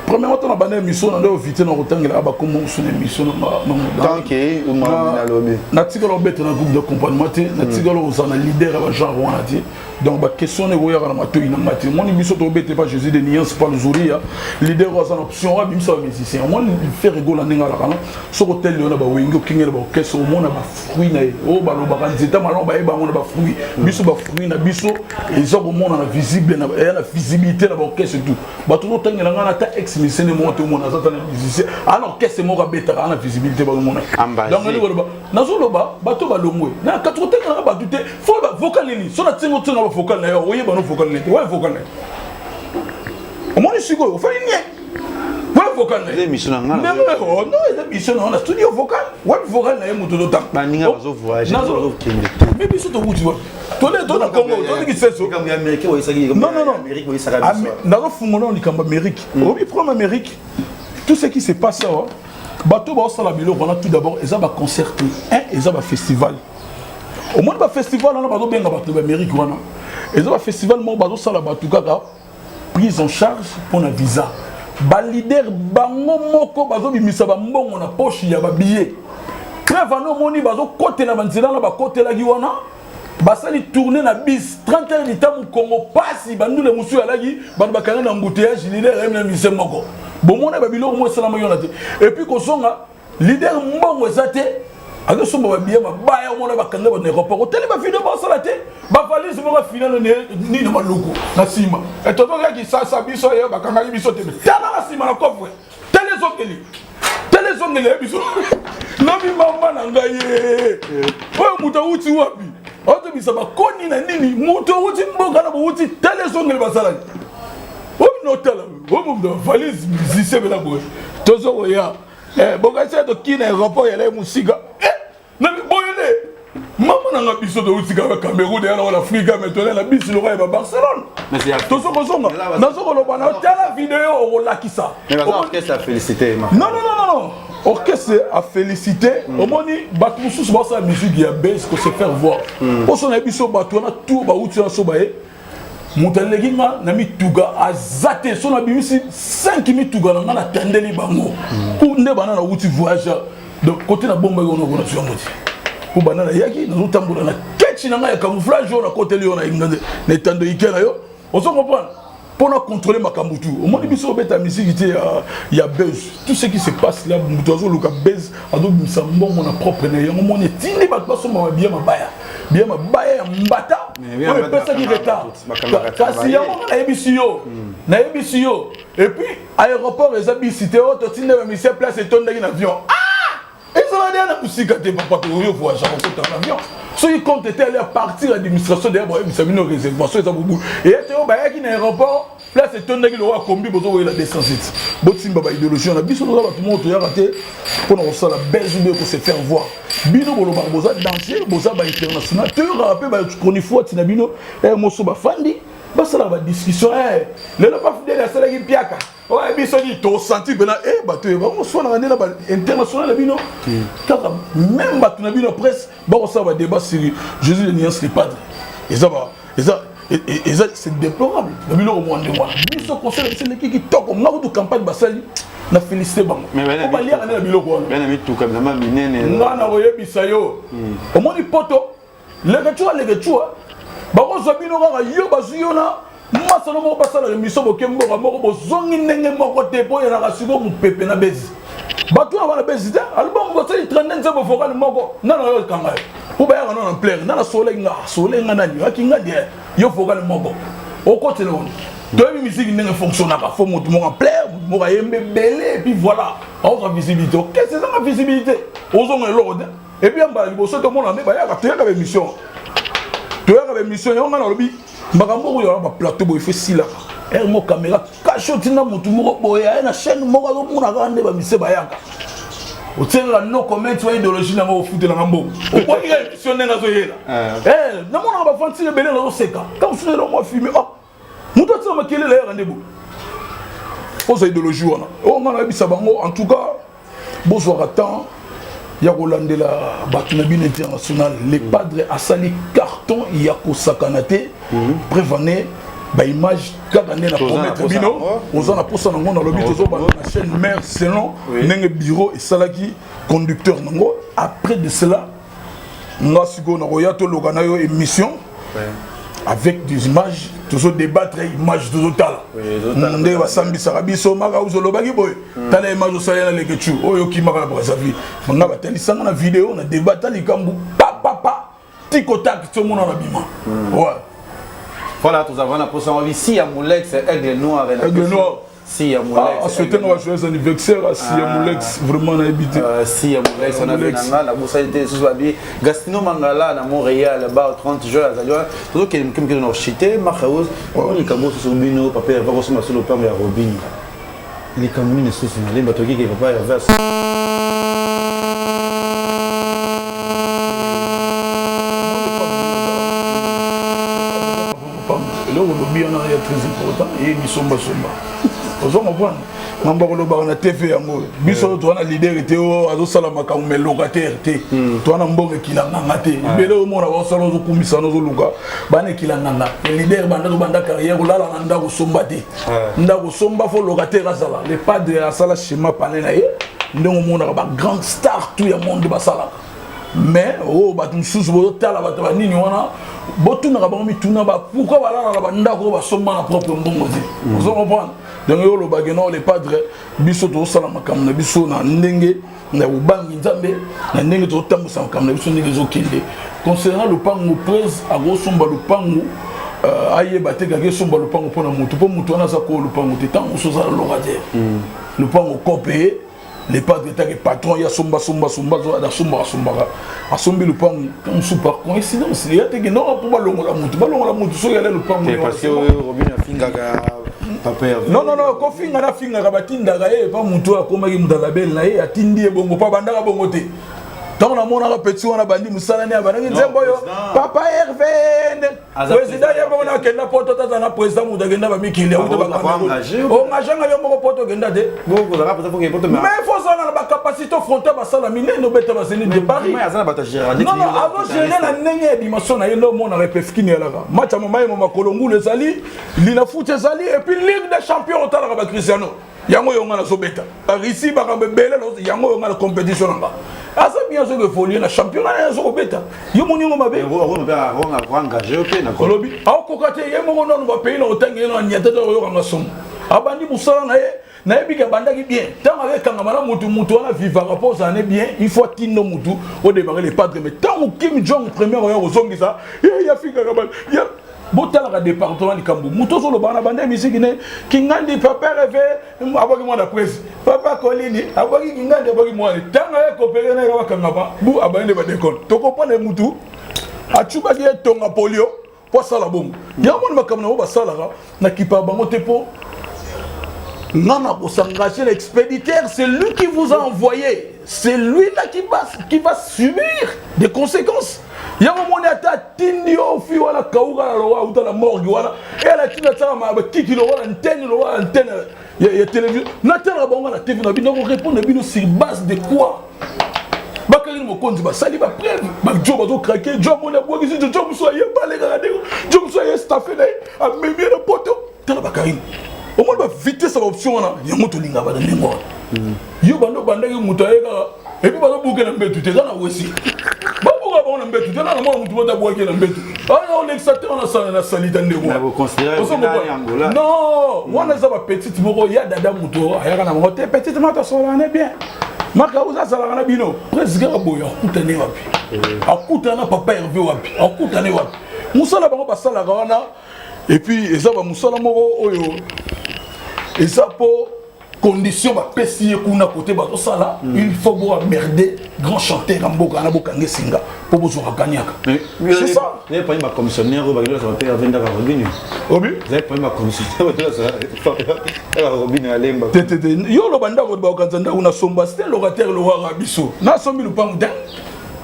Premièrement, tona banda émission na nde ovite na kotangelaka bakombo mosusu na émission nalobi. Natikala obeta na groupe d'accompagnement te, natikala kozala na leader ya bagenre wana te. Donc baquestion ekoyaka na matoi na nga te. Omoni, biso tobete pa Jésus de Nuance, pa Luzuria, leader oyo aza na option oyo abimisa bamusicien. Omoni Ferre Gola ndenge alaka na soki oteli yo na bawenge, okengela baorchestre, omona bafruit na ye oyo balobaka nzeta malamu, bayeba yango na bafruit. Biso bafruit na biso eza komona na visible, eya na visibilité na baorchestre. Tout bato totangela ngai na ata ex musicien nde moko te. Omona aza ta na musicien aa na orchestre moko abetaka, aa na visibilité, bazomona. Donc elingi koloba, nazoloba bato balongwe na kati, kotengelaka bato te. Fo vocal nini so natinga otinga bavocal na yo, oyeba no vocal nini te. Oya vocal na ye, omoni sikoyo ofali nie oya vocal na ye. Émission na nga. Non, eza émission na na studio. Vocal wapi? Vocal na ye moto totanga. Baninga bazovoyage, bazokende te. Mais biso tokuti wapi? Tole to na Congo, toliki seso. Likambo ya Amérique oyesaki. Non, non, non. Amérique oyesaka biso. Nazofungola likambo Amérique. Oyebi problème Amérique, tout ce qui se passe awa, bato baosala biloko wana, tout d'abord eza baconcert te, un eza bafestival. Omoni bafestival wana bazobenga bato baamérique wana, eza bafestival moko bazosala bato kaka prise en charge mpona visa. Baleader bango moko bazobimisa bambongo na poche ya babillet. Preuve wana, omoni bazokotela banzela na bakotelaki wana, basali tourne na bis 30 heures lita mokongo pasi, bandule mosusu alaki bato bakanga na embouteillage. Leader ayemi na mise moko, bomona babiloko mo esalamaki wana te. Et puis kozonga, leader mbongo eza te, azosomba babillet mabaya. Omona bakanga bato na aéroport, otali bavideo basala te, bavalise moko afinano nini maluku na nsima. Etotokaki sasa biso ye bakangaki biso te. Tala na nsima na coffre, tala ezongeli, tala ezongeli ya biso. Lobi mama na ngai ye oyo, moto awuti wapi? Ozobisa bakoni na nini? Moto awuti mboka na bowuti, tala ezongeli basalaki oyo. Notala oyo valise musicien bela boye, tozo koya bokasi toki na aéroport yala ye mosika boye nde mama nanga. Biso touti kaka Cameroun, eya nango na Afrika, mais toza na bisi loka ya babarcelone. Tozo kozonga, nazo koloba na tala video okolakisa. Non, non, non, non, orchestre a félicité. Omoni bato mosusu basala musique ya base ko se faire voir. Mposo na biso, bato wana tour bauti wana, so baye moto aleki nga na mituka aza te. So nabimisi 5 mituka na nga, natandeli bango ku nde bana nauti voyage. Donc kote nabombaki wana, kona zwi yango te, mpo banda nayaki nazotambola na kechi na ngai ya camouflage oyo nakoteli yo na etando ike na yo. Ozo comprendre? Mpo na contrôler makambo tu. Omoni, biso obeta misiki te ya buzz. Tout ce qui se passe là, moto azoluka buzz, azobimisa mbongo na propre na yango. Omoni etindi bato basomba babillet mabaya, billet mabaya ya mbata oyo epesaki retard. Kasi yango nga nayebisi yo, nayebisi yo. Et puis aéroport eza bisi te oyo totinda bamusicien, place etondaki na avion. Ah, ezala deya na mosika te, papa. Toyo voyage, kokota na avion, soki compte te, ale à partir administration deya bayebisa bino réservation eza bobulu. Eya te oyo bayaki na aéroport, place etondaki lokola kombi. Bozokoyela 207, botimba baidéologie wana. Biso toza bato moko toyaka te mpona kosala buzz ou bien kose faire voir. Bino bolobaka boza danger, boza bainternational, toyokaka mpe bachronifoiti na bino moso bafandi basalaka badiscussion. Lelo pa Fidele asalaki mpiaka oyo biso nini tosanti mpena e bato oyo bango swanaka nde na bainternational na bino kaka. Même bato na bino presse bakosala badébat sur Jésus de Nuance le Padre. Eza eza eza c'est déplorable na biloko mwa ndenge wana. Biso conseil na biso eleki kitoko. Nga kutu campagne basali na félicité bango po baliaka nde na biloko wana. Bana mituka bilamba minene. Nga na koyebisa yo, omoni poto lekechua lekechua, bakozwa bino kaka yo, bazwi yo na masano moko, basalaka émission, boke mboka moko, bozongi ndenge moko te, mpo oyelaka sikoyo mopepe na bezi. Bato wana bana bezi te. Album bosali 32 nzembo, vocal moko nana oyo ekanga yo, mpo bayaka no na plaire nana asoleki nga, asoleki nga nani aki nga die yo vocal moko okotela oni. Toyebi musique ndenge fonctionnaka: fo motu moko ampleur, motu moko ayembe ebele, et puis voilà, aozwa visibilité. Okese ezanga visibilité, ozonga eloko te. Et puis ambala liboso tomona nde bayaka, toyaka baémission, toyaka baémission yango. Ngai nalobi makambo oyo wana, baplateau boye fo esilaka ere mo caméra cache, otinda motu moko boye aye na chaîne moko, azomona kaka nde bamise bayaka, otielaka no comment wa idéologie nango, ofutelanga mbongo, okwaki ka émission ndenge azoyela. Namonaka bafantire ebele, nazoseka ntango mosusu elo mwa filme moto atina makelele ayaka nde boye. Ozwa idéologie wana oyo ngai nayebisa bango. En tout cas, bozwaka temps ya kolandela bato na bino international. Le Padre asali carton ya kosakana te. Preuve ane. Baimage kaka nde na promettre bino, oza na posa nango. Nalobi tozobanda na chaîne mère selon ndenge bureau esalaki conducteur nango. Après de cela, nga sikoyo nakoya toloka na yo émission avec des images, tozodébattre image, tozotala ndenge basambisaka biso. Maka ozolobaki boye, tala image osali na Lekechu oyo okimaka na Brazzaville. Nga batalisanga na video na débat likambo papapa tikotak, tiomona na bima, ouais. Voilà, tozava na posa wabi si ya Molex, Aigle Noir. Aigle Noir. Si ya Molex. Asouhaite nga joyeux anniversaire à si ya Molex, vraiment nayebi te. Si ya Molex wana nanga nabosani te. Lisusu babi Gastino Mangala na Montréal ba 30 juin azali wana. Tozokende moke moke na chite Marhaus. Likambo susu, bino papa Herve akosomba so lopango ya Robino, likambo nini susu nalemba tokike papa Herve? Eloko olobi wana ya très important, ye bisombasomba, ozo comprendre mambo akolobaka na TV yango oyo. Biso toza na leader te oyo azosala makambo mais locataire te. Toza na mbongo ekilanganga te. Ebele omona baosala, ozokumisana, ozoluka bana ekilanganga. Leader banda tobanda carrière, olala na ndako osomba te. Ndako osomba, faut locataire azala. Le padre asala schéma pane na ye ndenge omonaka bagrande star tout ya monde basalaka. Mais oyo bato mosusu bozotala, bato banini wana, botunaka bango mituna ba pourquoi balala na bandako oyo basomba na propre mbongo te. Ozo comprendre? Donc oyo olobaki non, le padre, biso tozosala makambo na biso na ndenge na bobangi Nzambe, na ndenge tozotambwisa makambo na biso ndenge ezokende. Concernant lopango, prese akosomba lopango, ayeba te kaka esomba lopango mpona motu, mpo motu wana aza koyo lopango te. Ntango mosusu aza locataire, lopango kope. Le padre etake patron, ye asomba somba somba, asombaka asombaka, asombi lopango mosusu par coïncidence. Eya teke non, mpo balongola motu, balongola motu soki ala lopango. Non, non, non, kofinga nafingaka, batindaka ye epa motu oyo akomaki moto alabele na ye, atindi ye bongo mpo abandaka bongo te. Ntango namonaka petit wana bandi mosala ne, abandaki nzembo oyo papa Herve président, ye moko nakenda poto, tata na président moto akenda bamikili, auta ongaganga yo moko poto okenda te. Mais faut ozala na bacapacité frontière, basala minene, obeta bazénith de Paris. Non, non, azogérer na ndenge ya dimension na ye. Nde omonaka epefkini elaka match ya mama yemo, makolo ngulu ezali lina foot ezali, et puis Ligue des champions otalaka bacristiano yango oyo nga nazobeta Russie, makambo ebele yango oyo nga na compétition na nga aza bien, azoki évolue na championnat na azo kobeta. Yo moni yango mabe, olobi aokoka te ye moko nanu bapays na otangi ye na niata te. Oyokanga somo, abandi mosala na ye, nayebi ke abandaki bien. Ntango akekangama na mutu, mutu wana vivaka mpo ozala ne bien, il faut atindo mutu odémarrer le padre. Mais ntango Kim Jong première oya kozongisa ye, yafikaka botalaka département likambo moto ozoloba wana banda misiki ne Kingandi. Papa Herve abwaki mwana prese, papa Kolini abwaki Kingandi, abwaki mwana. Ntango aye kopere na ye, bakangama bu abandi nde badekone. Tokopona mutu acubaki ye tonga polio mpo asala bongo. Yango moni makambo na bango basalaka na kipa bango te, mpo nga na kosengage na expéditeur. C'est lui qui vous a envoyé, c'est lui là qui va subir des conséquences. Yango moni ata atindi yo fi wana kauka na lowa auta na morgue wana, ela tina tiaka bakiki lowa na ntene, lowa na ntene ya télévision, natalaka bango na TV na bino, nakorépondre bino sur base de quoi? Bakali mokonzi basali bapreuve, bajo bazocraquer, jo amoni abwakisi jo, jo mosu aye balekaka ndenge jo mosu aye staffe na ye, amemi ye na poto. Tala bakarine, omoni bavitesse ya baoption wana, yango tolingaka bana ndenge wana. Yo bando obandaki, moto aye kaka et puis bazobuke na mbetu te, eza na wesi, babuka bango na mbetu te. Nana mwana motu moto abwaki na mbetu, olekisa te wana na salita ndeko. Non, wana eza bapetite moko ya dada, moto ayaka na bango te. Petite moko tosolana ne bien, maka oza azalaka na bino presque kaka boye. Akutane wapi? Akutana na papa Herve wapi? Akutane wapi? Mosala bango basalaka wana, et puis eza bamosala moko oyo eza mpo condition bapesi ye kuna kote bazosala. Il faut boemmerder grand chanteur ya mboka wana, bokanga esinga mpo bozwaka kaniaka, c'est ça. Parmi bacommissionnaire oyo bakendaka mpe avendaka Robino. Obi. Ezali parmi bacommissionnaire bakendaka Robino alemba. Te, te, te, yo oloba ndako, bakokanisa ndako na somba, c'est un locataire lowaka biso nasombi lupangu te,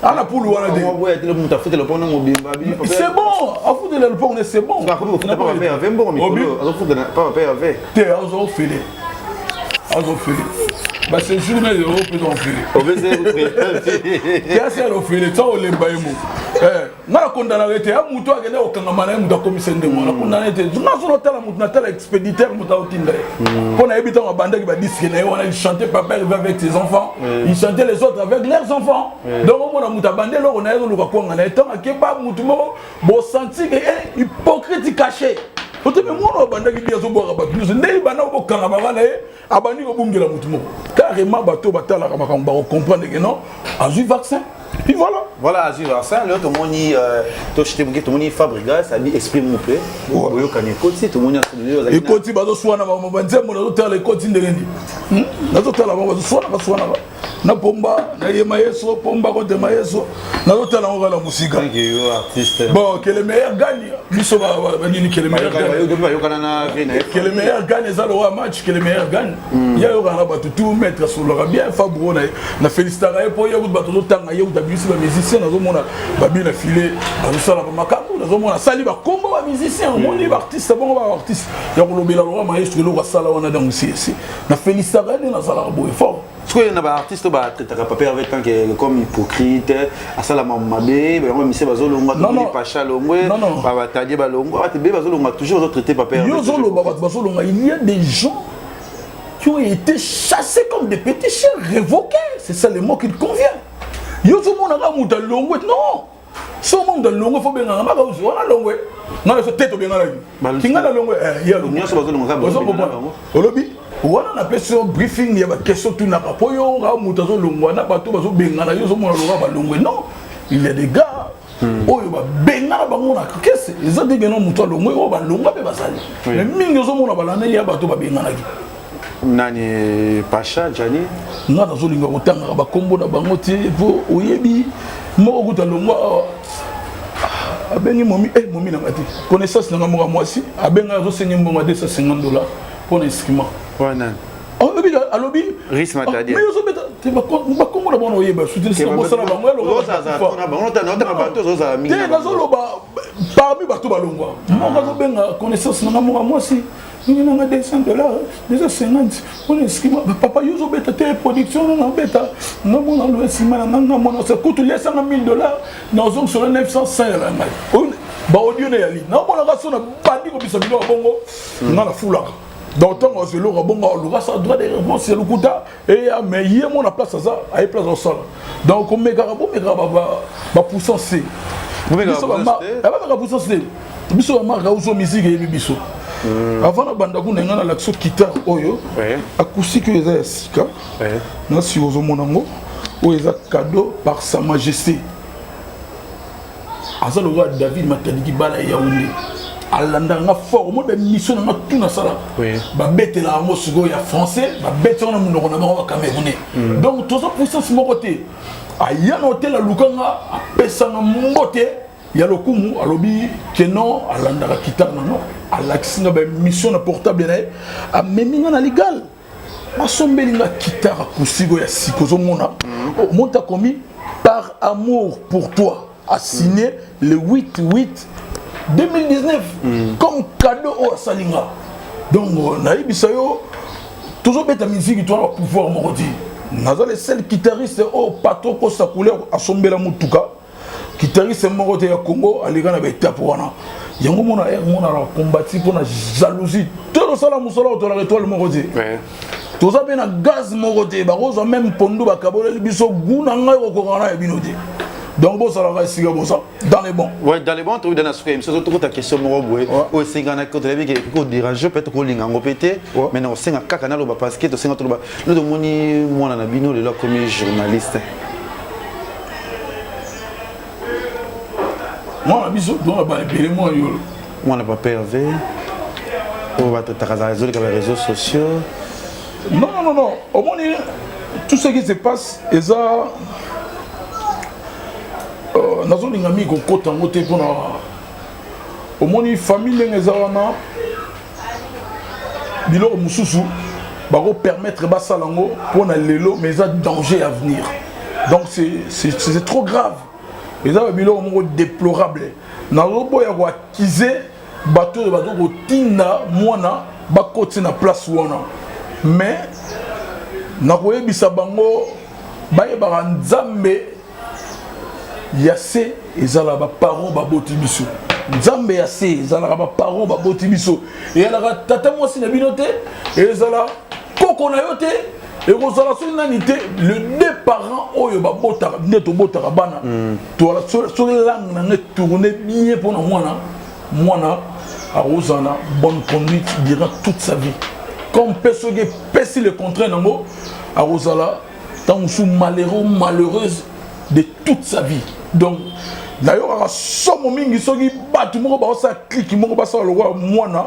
ana pulu wana te. Moto afutela lopango mobimba. C'est bon, afutela lupango ne, c'est bon. Te. Te, azwa ofele. Azofele basejour na euro mpe ofele kiasi ya ofele ta olemba ye mo eh, nga nakondanaka ete ya moto akende kokangama na ye moto akomisa ndenge wana nakondana ete nga so natala moto natala expéditeur moto aotinda ye hmm. mpo nayebi ntango abandaki badiske na ye wana il chantait papa arrive avec ses enfants il chantait les autres avec leurs enfants donc omona moto abandi eloko na ye azoluka kwanga na ye ntango akeba moto moko bosanti ke eh, hypocrite caché oteme mwana abandaki bi azobwaka bato nyonso nde banda kobokanga baba na ye abandi kobungela motu moko carrément bato batalaka makambo bakocomprendre ke non azwi vaccin puis voilà voilà azwi vaccin lelo tomoni euh, toshite moke tomoni fabrigas abi esprit mo mpe boyokani ekoti tomoni ekoti bazoswana banzembo nazotala ekoti ndenge nini hmm? nazotala bango bazoswana baswanaka na pomba na ye mayeso pomba contre mayeso nazotala yango kaka na mosika bon que le meilleur gagne biso banini que le meilleur gagne que le meilleur gagne eza lokola match que le meilleur gagne hmm. ye ayokana na bato tout maître asololaka bien fabro na na félicitaka ye mpo ye kutu bato ozotanga ye kutu abimisi bamusicien nazomona babi na filet bazosala bamakambo nazomona asali bakombo bamusicien omoni hmm. baartiste bongo baartiste ya kolobela lokola maestro eloko asala wana donc si na félicitaka ye nde nazalaka boye fort sikoyo na baartiste oyo batraitaka papa herve tant que comme hypocrite asala mabe bango mise bazolongwa tomoni pacha longwe batadie balongwa bato ebele bazolongwa toujours bazotraite papa herve yo ozoloba bato bazolongwa il y a des gens qui ont été chassés comme des petits chiens révoqués c'est ça le mot qu'il convient yo ozomonaka moto alongwe non so mo moto alongwe fo bengaka maka ozo wana longwe nga na so te tobenganaki kinga na longwe eh, ye alongwe olobi wana napesi yo briefing ya baquestion tunaka mpo yo nga moto azolongwa na bato bazobengana yo ozomona loka balongwe non il y a des gars hmm. oyo babengana bango na kese eza ndenge no moto alongwe oyo balongwa mpe bazali mais mingi ozomona balandeli ya bato babenganaki nani pacha jani nga nazolinga kotangaka bakombo na bango te po oyebi moko kuta longwa awa ah, abengi momi eh, momi nanga te connaissance nanga moko ya mwasi abenga azosenge mbongo ya 250 dollar mpo na instrument alobi alobi mais ozobeta bakombo na bango oyeba bosala bango te nazoloba parmi bato balongwa moko azobenga connaissance nanga moko ya mwasi nini nanga 200 dollars 250 mpona esima papa yo ozobeta te production nanga obeta nga mona lo esima na nga mona se kutu liesanga 1000 dollars nazongisolo 905 ya ngai baaudio na yali naomonaka so na bandi kobisa bino ya bongo nga nafulaka donc ntango azwa eloko abongo aluka sa droit de réponse ya lokuta eya mais ye mona place aza aye place azosala donc komekaka bomekaka bapuissance te bameka puissance te biso bamarka uzo musique eyebi biso hmm. avant nabanda kuna ngai nalakisa guitare oyo acoustique oyo eza ya sika na sika ozomona yango oyo eza cadeau par sa majesté aza lokola david matadiki bala ya yaounde alandaka nga fort omoni bamission na nga tu nasalaka babetela yango sikoyo ya français babeti yango na monoko na bango bacamerounais mm. donc toza puissance moko te aya na hotel aluka nga apesa nga mbote ya lokumu alobi ke non alandaka kitare na nga alakisi nga bamission na portable na ye amemi nga na ligale basombeli nga kitare acoustique oyo ya sika ozomona mm. omonta akomi par amour pour toi a signé mm. le 8 8 2019 mm. comme cadeau oyo asali nga donc euh, nayebisa yo tozobeta miziki toza na pouvoir moko te naza le seul guitariste oyo patron kosa couleur asombela motuka guitariste moko te ya congo aleka na baetape wana yango mona ere mona na combati mpo na jalousie to tosala mosala otolaka etoile moko te toza mpe na gaz moko te bakozwa meme pondu bakaboleli biso gu na ngai kokokana na ya bino te donc bozalaka esika boza dans les bons ouais dans les bons tobi dans suka émission tokota question moko boye oyo esengana ko toyebi ke ko déranger peut-être kolinga yango mpe te mais na kosenga kaka naloba parce que tosenga toloba no tomoni mwana na bino lelo akomi journaliste mwana biso tona bana ebele mwana yolo mwana papa herve oyo batataka ezoleka ba réseaux sociaux non non non non omoni tout ce qui se passe eza euh, nazolinga mingi kokota yango te mpona omoni famille ndenge eza wana biloko mosusu bakopermettre basala yango mpona lelo mais eza danger à venir donc c'est trop grave eza babiloko moko déplorable nazoboya koakize bato oyo bazo kotinda mwana bakoti na place wana mais Nakoyebisa bango bayebaka Nzambe ya se ezalaka ba parents baboti biso. Nzambe ya se ezalaka ba parents baboti biso. Eyalaka tata mwasi na bino te, ezala koko na yo te, ekozala soki nani te. Le deux parents oyo babotaka nde tobotaka bana. Soki langue na ngai tourne bien mpona mwana, mwana akozala na bonne conduite durant toute sa vie. Comme mpe soki epesi le contraire nango, akozala ntango mosusu malheureux, malheureuse de toute sa vie. Donc nayokaka somo mingi soki bato moko baosala clique moko, basala lokola mwana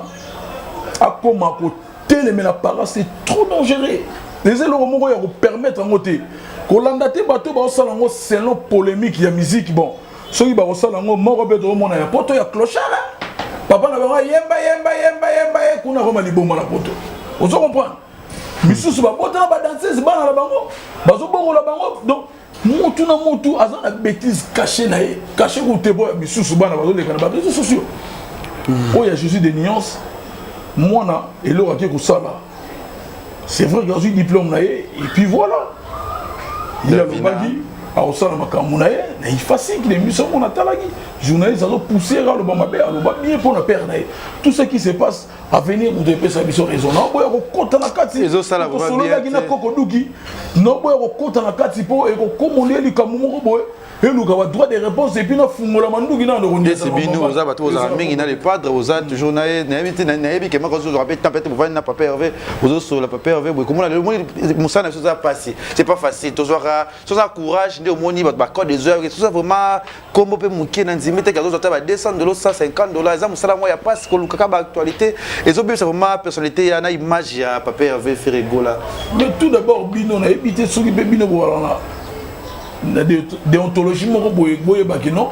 akoma kotelemela parent. C'est trop dangereux. Eza eloko moko ya kopermettre yango te, kolanda te. Bato baosala yango selon polémique ya musique. Bon, soki bakosala yango moko mpe, tokomona ya poto ya clochard, papa na bango yemba yemba yemba yemba ye kuna koma liboma na poto. Ozo comprendre? Misusu babotana badanseuse, bana na bango bazobongola bango. Donc mutu na mutu aza na bêtise caché na ye, caché kute boya. Misusu bana bazoleka na baréseaux sociaux. Oyo ya Jésus de nuance, mwana eloko ake kosala, c'est vrai que azwi diplôme na ye et puis voilà, ye alobaki akosala makambo na ye na ifasiki na émission moko. Natalaki journaliste azopousse, aloba mabe, aloba bien mpo na père na ye. Tout ce qui se passe à venir, moto epesa biso raison. Naoboya kokota na kati. Tosololaki na koko duki. Naoboya kokota na kati mpo ekokomona ye likambo moko boye, eluka ba droit de réponse et puis nafungola manduki na ndeko. Bino oza bato bozala mingi na le padre, oza toujours na ye. Nayebi te, nayebi ke moko ozozwaka mpe temps peut-être bovandi na papa Hervé, ozosola papa Hervé boye. Komona lelo, omoni mosala na biso oza pasi, c'est pas facile. Tozwaka toza courage nde omoni bato bacode ezoya. Toza vraiment kombo mpe moke na ndimi te, azozwa ta ba 200 dollars, 150 dollars. Eza mosala moko ya pasi kolukaka baactualité, ezobebisa vraiment personnalité ya na image ya papa Hervé Ferre Gola. Mais tout d'abord, bino nayebi te soki mpe bino bowalana na déontologie moko boye, boyebaki non.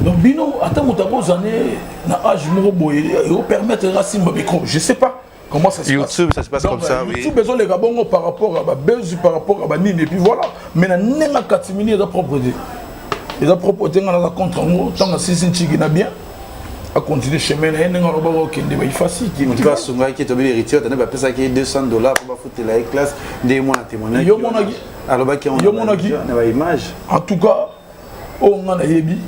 Donc bino, ata moto akozane na âge moko boye ekopermettre asimba micro, je sais pas comment ça se YouTube, passe. Ça se passe. Donc, comme ça, oui. YouTube ezoleka bongo par rapport à babuzz, par rapport à banini et puis voilà. Mais na ndenge katimini eza propre te, eza propre te. Nga naza contre yango. Ntango asisi ntiki na bien, acontinue chemin na ye ndenge alobaka, okende baifasiki. Moto asungaki, toyebi héritier tane bapesaki 200 dollars mpo bafutela ye classe nde mwana témoignage. Yo monaki? Alobaki. Yo monaki? Na baimage. En tout cas, oyo nga nayebi,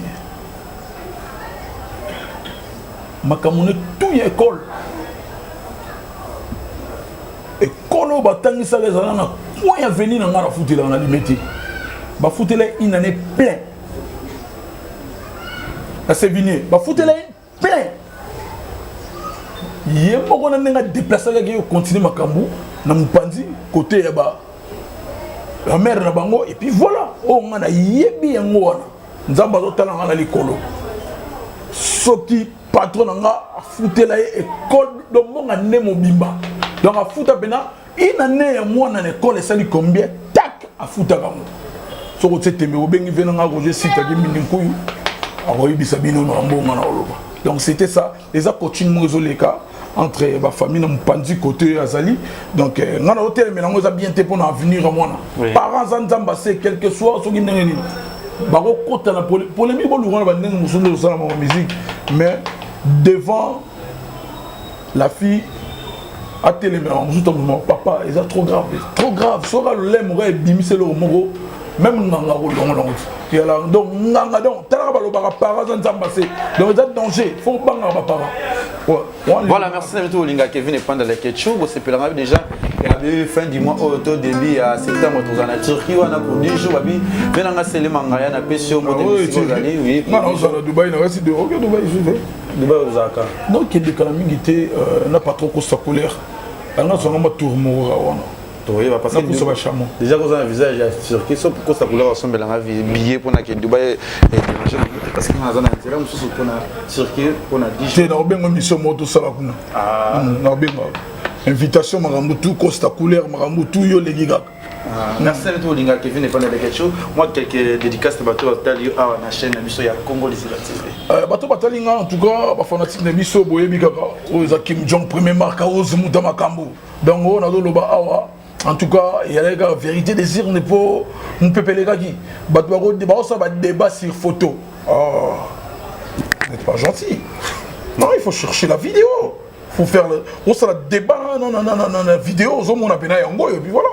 makambo ne tout ya école, école oyo batangisaka ezala na coin ya veni na nga, nafutelaka na lime te. Bafutela une année plein na Sévigné, bafutela ye plein ye moko na ndenge adéplaçakaki ye, continue makambo na mopanzi côté ya ba bamare na bango. Et puis voilà, oyo nga nayebi yango wana. Nzambe azotala nga na likolo. Soki patron na nga afutela ye école, donc mbonga nde mobimba, donc afuta mpena une année ya mwana na école, esali combien? Tak, afutaka yango. Soki otie tembe, obengi ve na nga Roger Sitaki Mindi Nkuyu, akoyebisa bino na mbongo na oloba. Donc c'était ça, eza coaching moko ezoleka entre bafamille na mopanzi côté oyo azali. Donc nga na otelemela yango, eza bien te mpona avenir ya mwana. Parent aza Nzambe ase, quelque soit soki ndenge nini bakokota na polémique, boluka na bandenge mosusu nde osala mama musique. Mais devant la fille, atelemela mosusu, ntango papa eza trop grave, trop grave. Soki alolemo kaka ebimisi eloko moko, même nganga kolongolongo ti yala. Donc nganga, donc talaka, balobaka parent aza Nzambe ase. Donc eza danger, faut bangaka baparent. Voilà, merci na biso bolinga Kevin Epanda Lekechu. Bosepelanga déjà abi fin du mois oyo to début ya septembre, tozala na Turquie wana pour 10 jours. Babi mpe nanga selema ngaya, napesi yo mbote bisika ozali. Oui, nga naozala Dubai, nakasi de oke Dubai, je vais. Dubai ozalaka? Nokende kala mingi te na patron Costa Couleur, anga zwanga ma tour moko kaka wana. Toyeba parce que Nakusa bachameau. Déjà koza na visage ya Turquie, so kosa couleur asombelanga billet mpona ke Dubai dérange te, parce que naza na nzela mosusu mpona Turquie mpona 10 te. Nakobenga mission moko tosala kuna. Nakobenga invitation, makambo tout, Costa Couleur, makambo tout, yo oleki kaka. Merci na biso bolinga Kevin Epanda Lekechu. Moi, quelques dédicaces na bato batali yo awa na chaîne na biso ya Congo Lisila TV. Bato batali nga, en tout cas bafanatique na biso, boyebi kaka oyo eza Kim Jong premier marque aose muta makambo. Donc oyo nazoloba awa, en tout cas eyalaki kaka vérité des urnes mpo mopepe elekaki. Bato bakosala badébat sur photo. Oh, n'êtes pas gentil. Non, il faut chercher la vidéo, faut faire le osala débat. Non, non, non, non, non, vidéo ozomona mpena yango oyo. Puis voilà.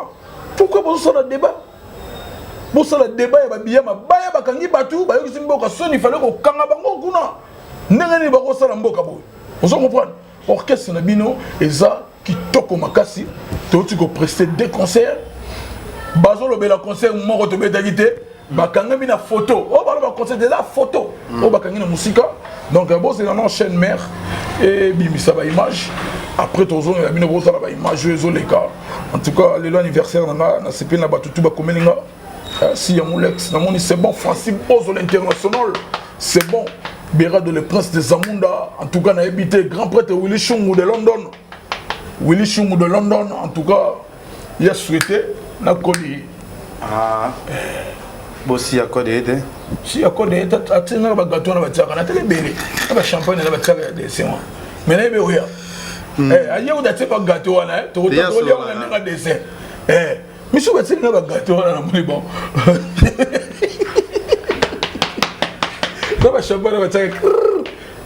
Pourquoi bozosala débat? Bosala débat ya babiya mabaya, bakangi bato, bayokisi mboka soni. Fale kokanga bango kuna. Ndenge nini bakosala mboka boye? Ozo comprendre? Orchestre na bino eza kitoko makasi. Touti koprester deux concerts, bazolobela concert moko tobetaki te, bakangami na photo oyo baloba concert eza photo oyo bakangi na mosika. Donc bozela na chaîne mère ebimisa baimage, après tozongela bino, bozala baimage oyo ezoleka. En tout cas, lelo anniversaire na nga, nasepeli na bato tu bakomeli nga. Si ya Molex namoni, c'est bon. Francis Bozo l'international, c'est bon. Berado le prince de Zamunda, en tout cas nayebi te. Grand prêtre Willy Chungu de London, Willy Chungu de London, en tout cas ya souhaité nakoli. Ah. Bosi ya code ete. Si ya code ete, atingaka bagâteau wana batiaka na tele ebele na bachampagne na batiaka ya dessin wana, mais nayebi oya aye kuta atie bagâteau wana, tokolia wana ndenge dessin miso batielinga bagâteau wana. Namoni bon, na bachampagne batiaka,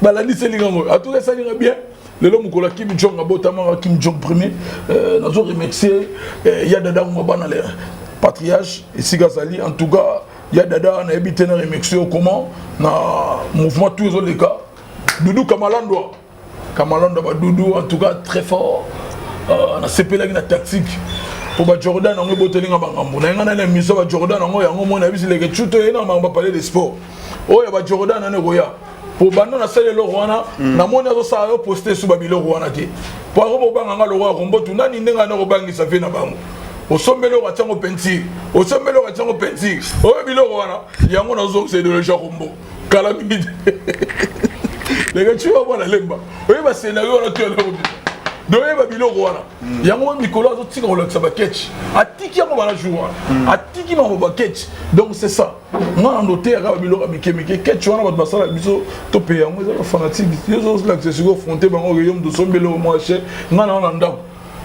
balandiselinga ngo. En tout cas esalinga bien. Lelo mokolo ya Kim Jong abotamaka, Kim Jong premier. Nazo remercier ya dada ngo bana le patriarche esika azali. En tout cas ya dada, nayebi te na remercier yo comment na mouvement tout ezoleka. Dudu Kamalandwa, Kamalandwa badudu, en tout cas très fort. Nasepelaki na tactique po bajordan yango ebotelinga bangambo na ye. Nga nani émission bajordan yango, yango mona yebisi leke cuto ye na makambo bapalais de sport oyo ya bajordan nani ekoya po banda nasali eloko wana. Namoni azosala yo poste esu babiloko wana te, po ako bobanga nga lokwa kombotu nani ndenge ana kobangisa vie na bango. Osombeli oyo atiango peinture, osombeli oyo atiango peinture, oyo biloko wana yango nazongisa idéologie ya kombo kala mingi te. Leke tu mwana lemba, oyeba scénario wana tu eloko donc oyeba biloko wana yango. Mikolo azotika kolakisa baketch, atiki yango bana jour wana, atiki bango baketch. Donc c'est ça, nga na ndoteyaka babiloko ya mike mike. Ketch wana bato basala biso tope yango, eza bafanatique. Yo ozolakisa sikoyo fronte bango, yo moto osombeli oyo mwa cher. Nga na wana ndako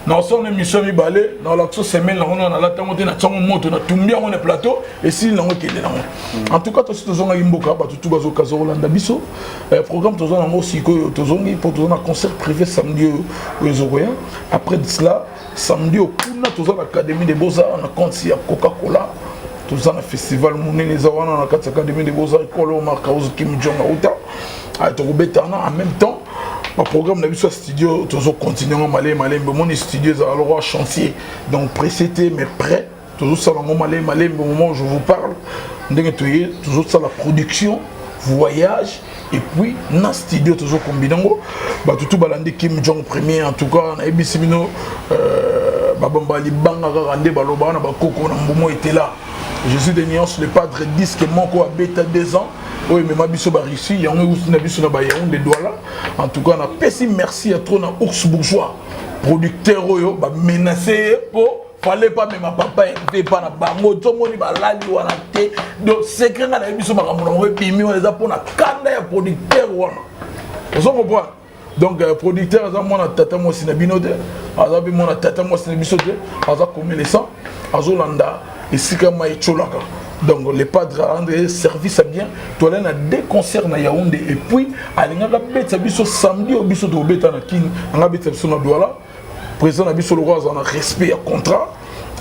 naosala émission mibale, naolakisa semaine nango na nalata yango te, natiango moto, natumbi yango na plateau, esili nango, ekende nango. En tout cas tosi tozongaki mboka, bato tu bazokaza kolanda biso. Programme toza nango sikoyo, tozongi mpo toza na concert privé samedi oyo oyo ezokoya. Après de cela, samedi oyo kuna toza na Académie de Beaux-Arts, na compte ya Coca Cola. Toza na festival monene eza wana na kati ya Académie de Beaux-Arts, ekolo Mark House Kim Jong auta tokobetana. En même temps, baprogramme na biso ya studio tozocontinue yango malembe malembe. Omoni, studio ezala lokwa chantier, donc pressé te mais prêt. Tozosala yango malembe malembe. Au moment où je vous parle, ndenge toye tozosala production, voyage et puis na studio, tozokombine yango. Bato tu balandi Kim Jong premier. En tout cas nayebisi bino, babamba libanga kaka nde baloba wana, bakoko na mbumo etela. Je suis de nuance le padre, disque moko abeta 2 ans oyo emema biso barussie, yango euti na biso na bayaounde, Douala. En tout cas napesi merci ya trop na Ours Bourgeois, producteur oyo bamenace ye mpo fallait pas mema papa Hervé epa na bango. Tomoni balali wana te. Donc secret nga nayebi biso, makambo nango ebimi wana eza mpona kanda ya producteur wana, ozo comprendre? Donc producteur aza mwana tata mwasi na bino te, aza mpe mwana tata mwasi na biso te, aza komelesa, azolanda esika mai etiolaka. Donc le padre rendre service à bien. Toale na deux concerts na Yaoundé et puis alingaka betisa biso samedi oyo biso tokobeta na Kini, anga betisa biso na Douala. Président na biso lokwa aza na respect ya contrat,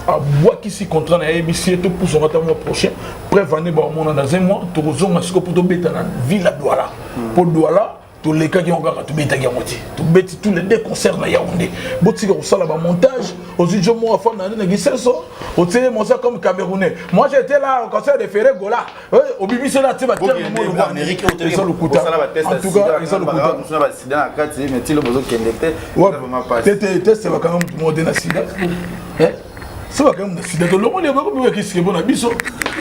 abwakisi contrat na yebisi ye topusonga ata mois prochain. Preuve ane baomona dans un mois tokozonga sikoyo mpo tobeta na ville ya Douala, mpo Douala tolekaki yango kaka, tobetaki yango te. Tobeti tous les deux concerts na Yaoundé. Botika kosala bamontage. Ozwi jo moko afanda nde na Gisenso, otie mosa comme Camerounais: "Moi, j'étais là au concert de Ferré Gola." Obimisi na tie baterme. Eza lokuta, en tout cas eza lokuta. Te, teste bakanga motu moko te na sida. So bakanga na sida, tolongoli ekobikakisike mpo na biso,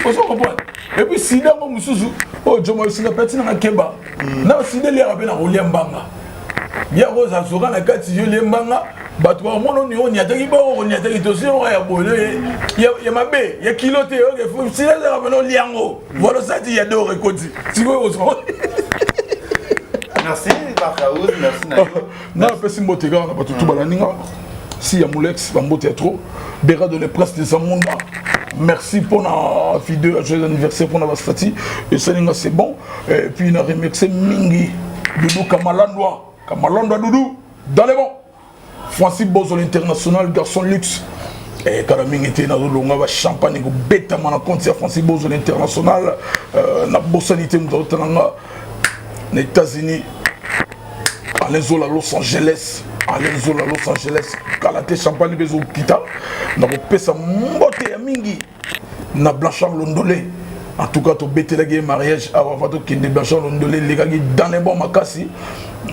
ozo comprendre? Et puis sida yango mosusu oyo jomo sida peti nanga keba na sida eliaka mpe na kolia mbanga yako oza zoka na kati. Yo lie mbanga, bato bakomona oni oniataki bongo, koniataki tosi yango ya boye ya mabe ya kilo te. Sida ezaka mpena olia yango, voilà, osati ya dor ekoti sikoyo. Merci Markaouz, merci na yo. Na apesi mbote kaka na bato tu balandi nga. Si ya Molex, bambote ya trop. Berado le prince de Zamunda, merci mpona vidéo ya joyeux anniversaire, mpona bastati esalinga, c'est bon. Et puis na remercie mingi Dudu Kamalandwa, Kamalandwa Dudu dans les bons. Francis Bozo l'international, garçon luxe. Eh, kala mingi te nazolonga bachampagne ekobetama na compte ya Francis Bozo na international. Nabosani te moto azotala nga na États-Unis, Alain Zola, Los Angeles. Alain Zola, Los Angeles, kala te champagne mpe ezokita. Nakopesa mbote ya mingi na Blanchard Londole. En tout cas, tobetelaki ye mariage awa va tokende. Blanchard Londole elekaki dans les bons makasi.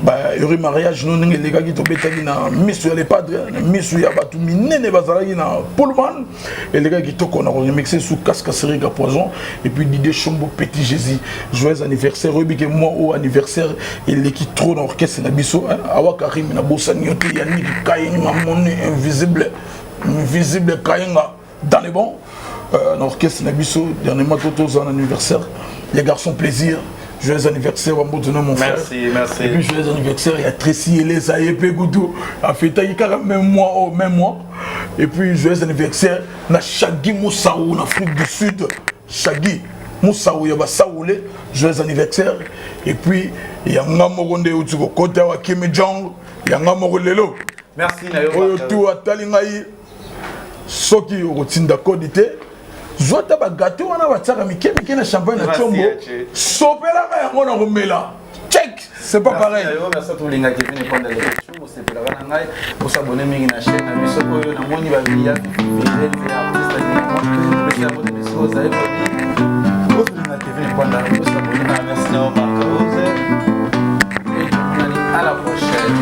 Bayori mariage no ndenge elekaki, tobetaki na miso ya le padre, na miso ya bato minene bazalaki na Pullman, elekaki kitoko. Na koremixe sous casque Serika Poison et puis Didier Chombo, Petit Jésus, joyeux anniversaire. Oyebi ke moi oyo anniversaire eleki trop na orchestre na biso. Awa Karim, nabosani yo te. Yannick Kayenga, mone invisible, invisible Kayenga dans les bons na orchestre na biso. Dernièrement to toza na anniversaire ya Garçon Plaisir. Joyeux anniversaire, Wamboto na mon frère. Merci, merci. Et puis joyeux anniversaire ya Tracy Eleza, ye mpe kutu afetaki kaka même mois oyo, même mois. Et puis joyeux anniversaire na Shagi Moussaou na Afrique du Sud, Shagi Moussaou ya basaoule, joyeux anniversaire. Et puis yanga moko nde euti kokota awa, Kimi Jong, yanga moko lelo. Merci na yo. Oyo tu atali ngai, soki okotinda kodi te, zwa ata bagâteau wana batiaka mike mike na champagne na tiombo, sopelaka yango na komela check, c'est pas pareil. Merci tolinga Kevin Epanda Leketchou, bosepelaka na ngai, bosabone mingi na chaîne na biso oyo. Namoni babiya fidèle ya artiste alingamo, pesi yango te bisika ozali, babi ozolinga Kevin Epanda, bosabone na. Merci na yo, Marc Rose, et tomonani à la prochaine.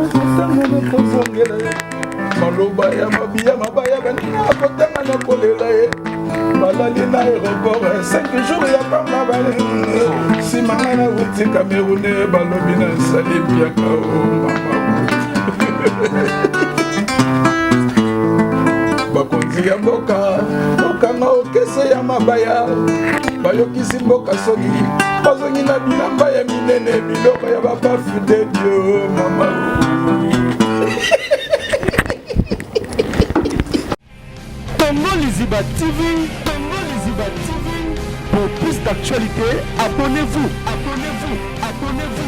Pesanga na kozongela ye maloba ya mabiya mabaya baninga kotanga na kolela ye balali na aéroport 5 jours ya pamba bale nsima nga na wuti Cameroun, balobi na nsali mpiaka o mama. Bakonzi ya mboka okanga okese ya mabaya, bayokisi mboka soni, bazongi na bilamba ya minene, biloko ya bapafute bio mama. Congo Liziba TV, Congo Liziba TV. Pour plus d'actualités, abonnez-vous, abonnez-vous, abonnez-vous.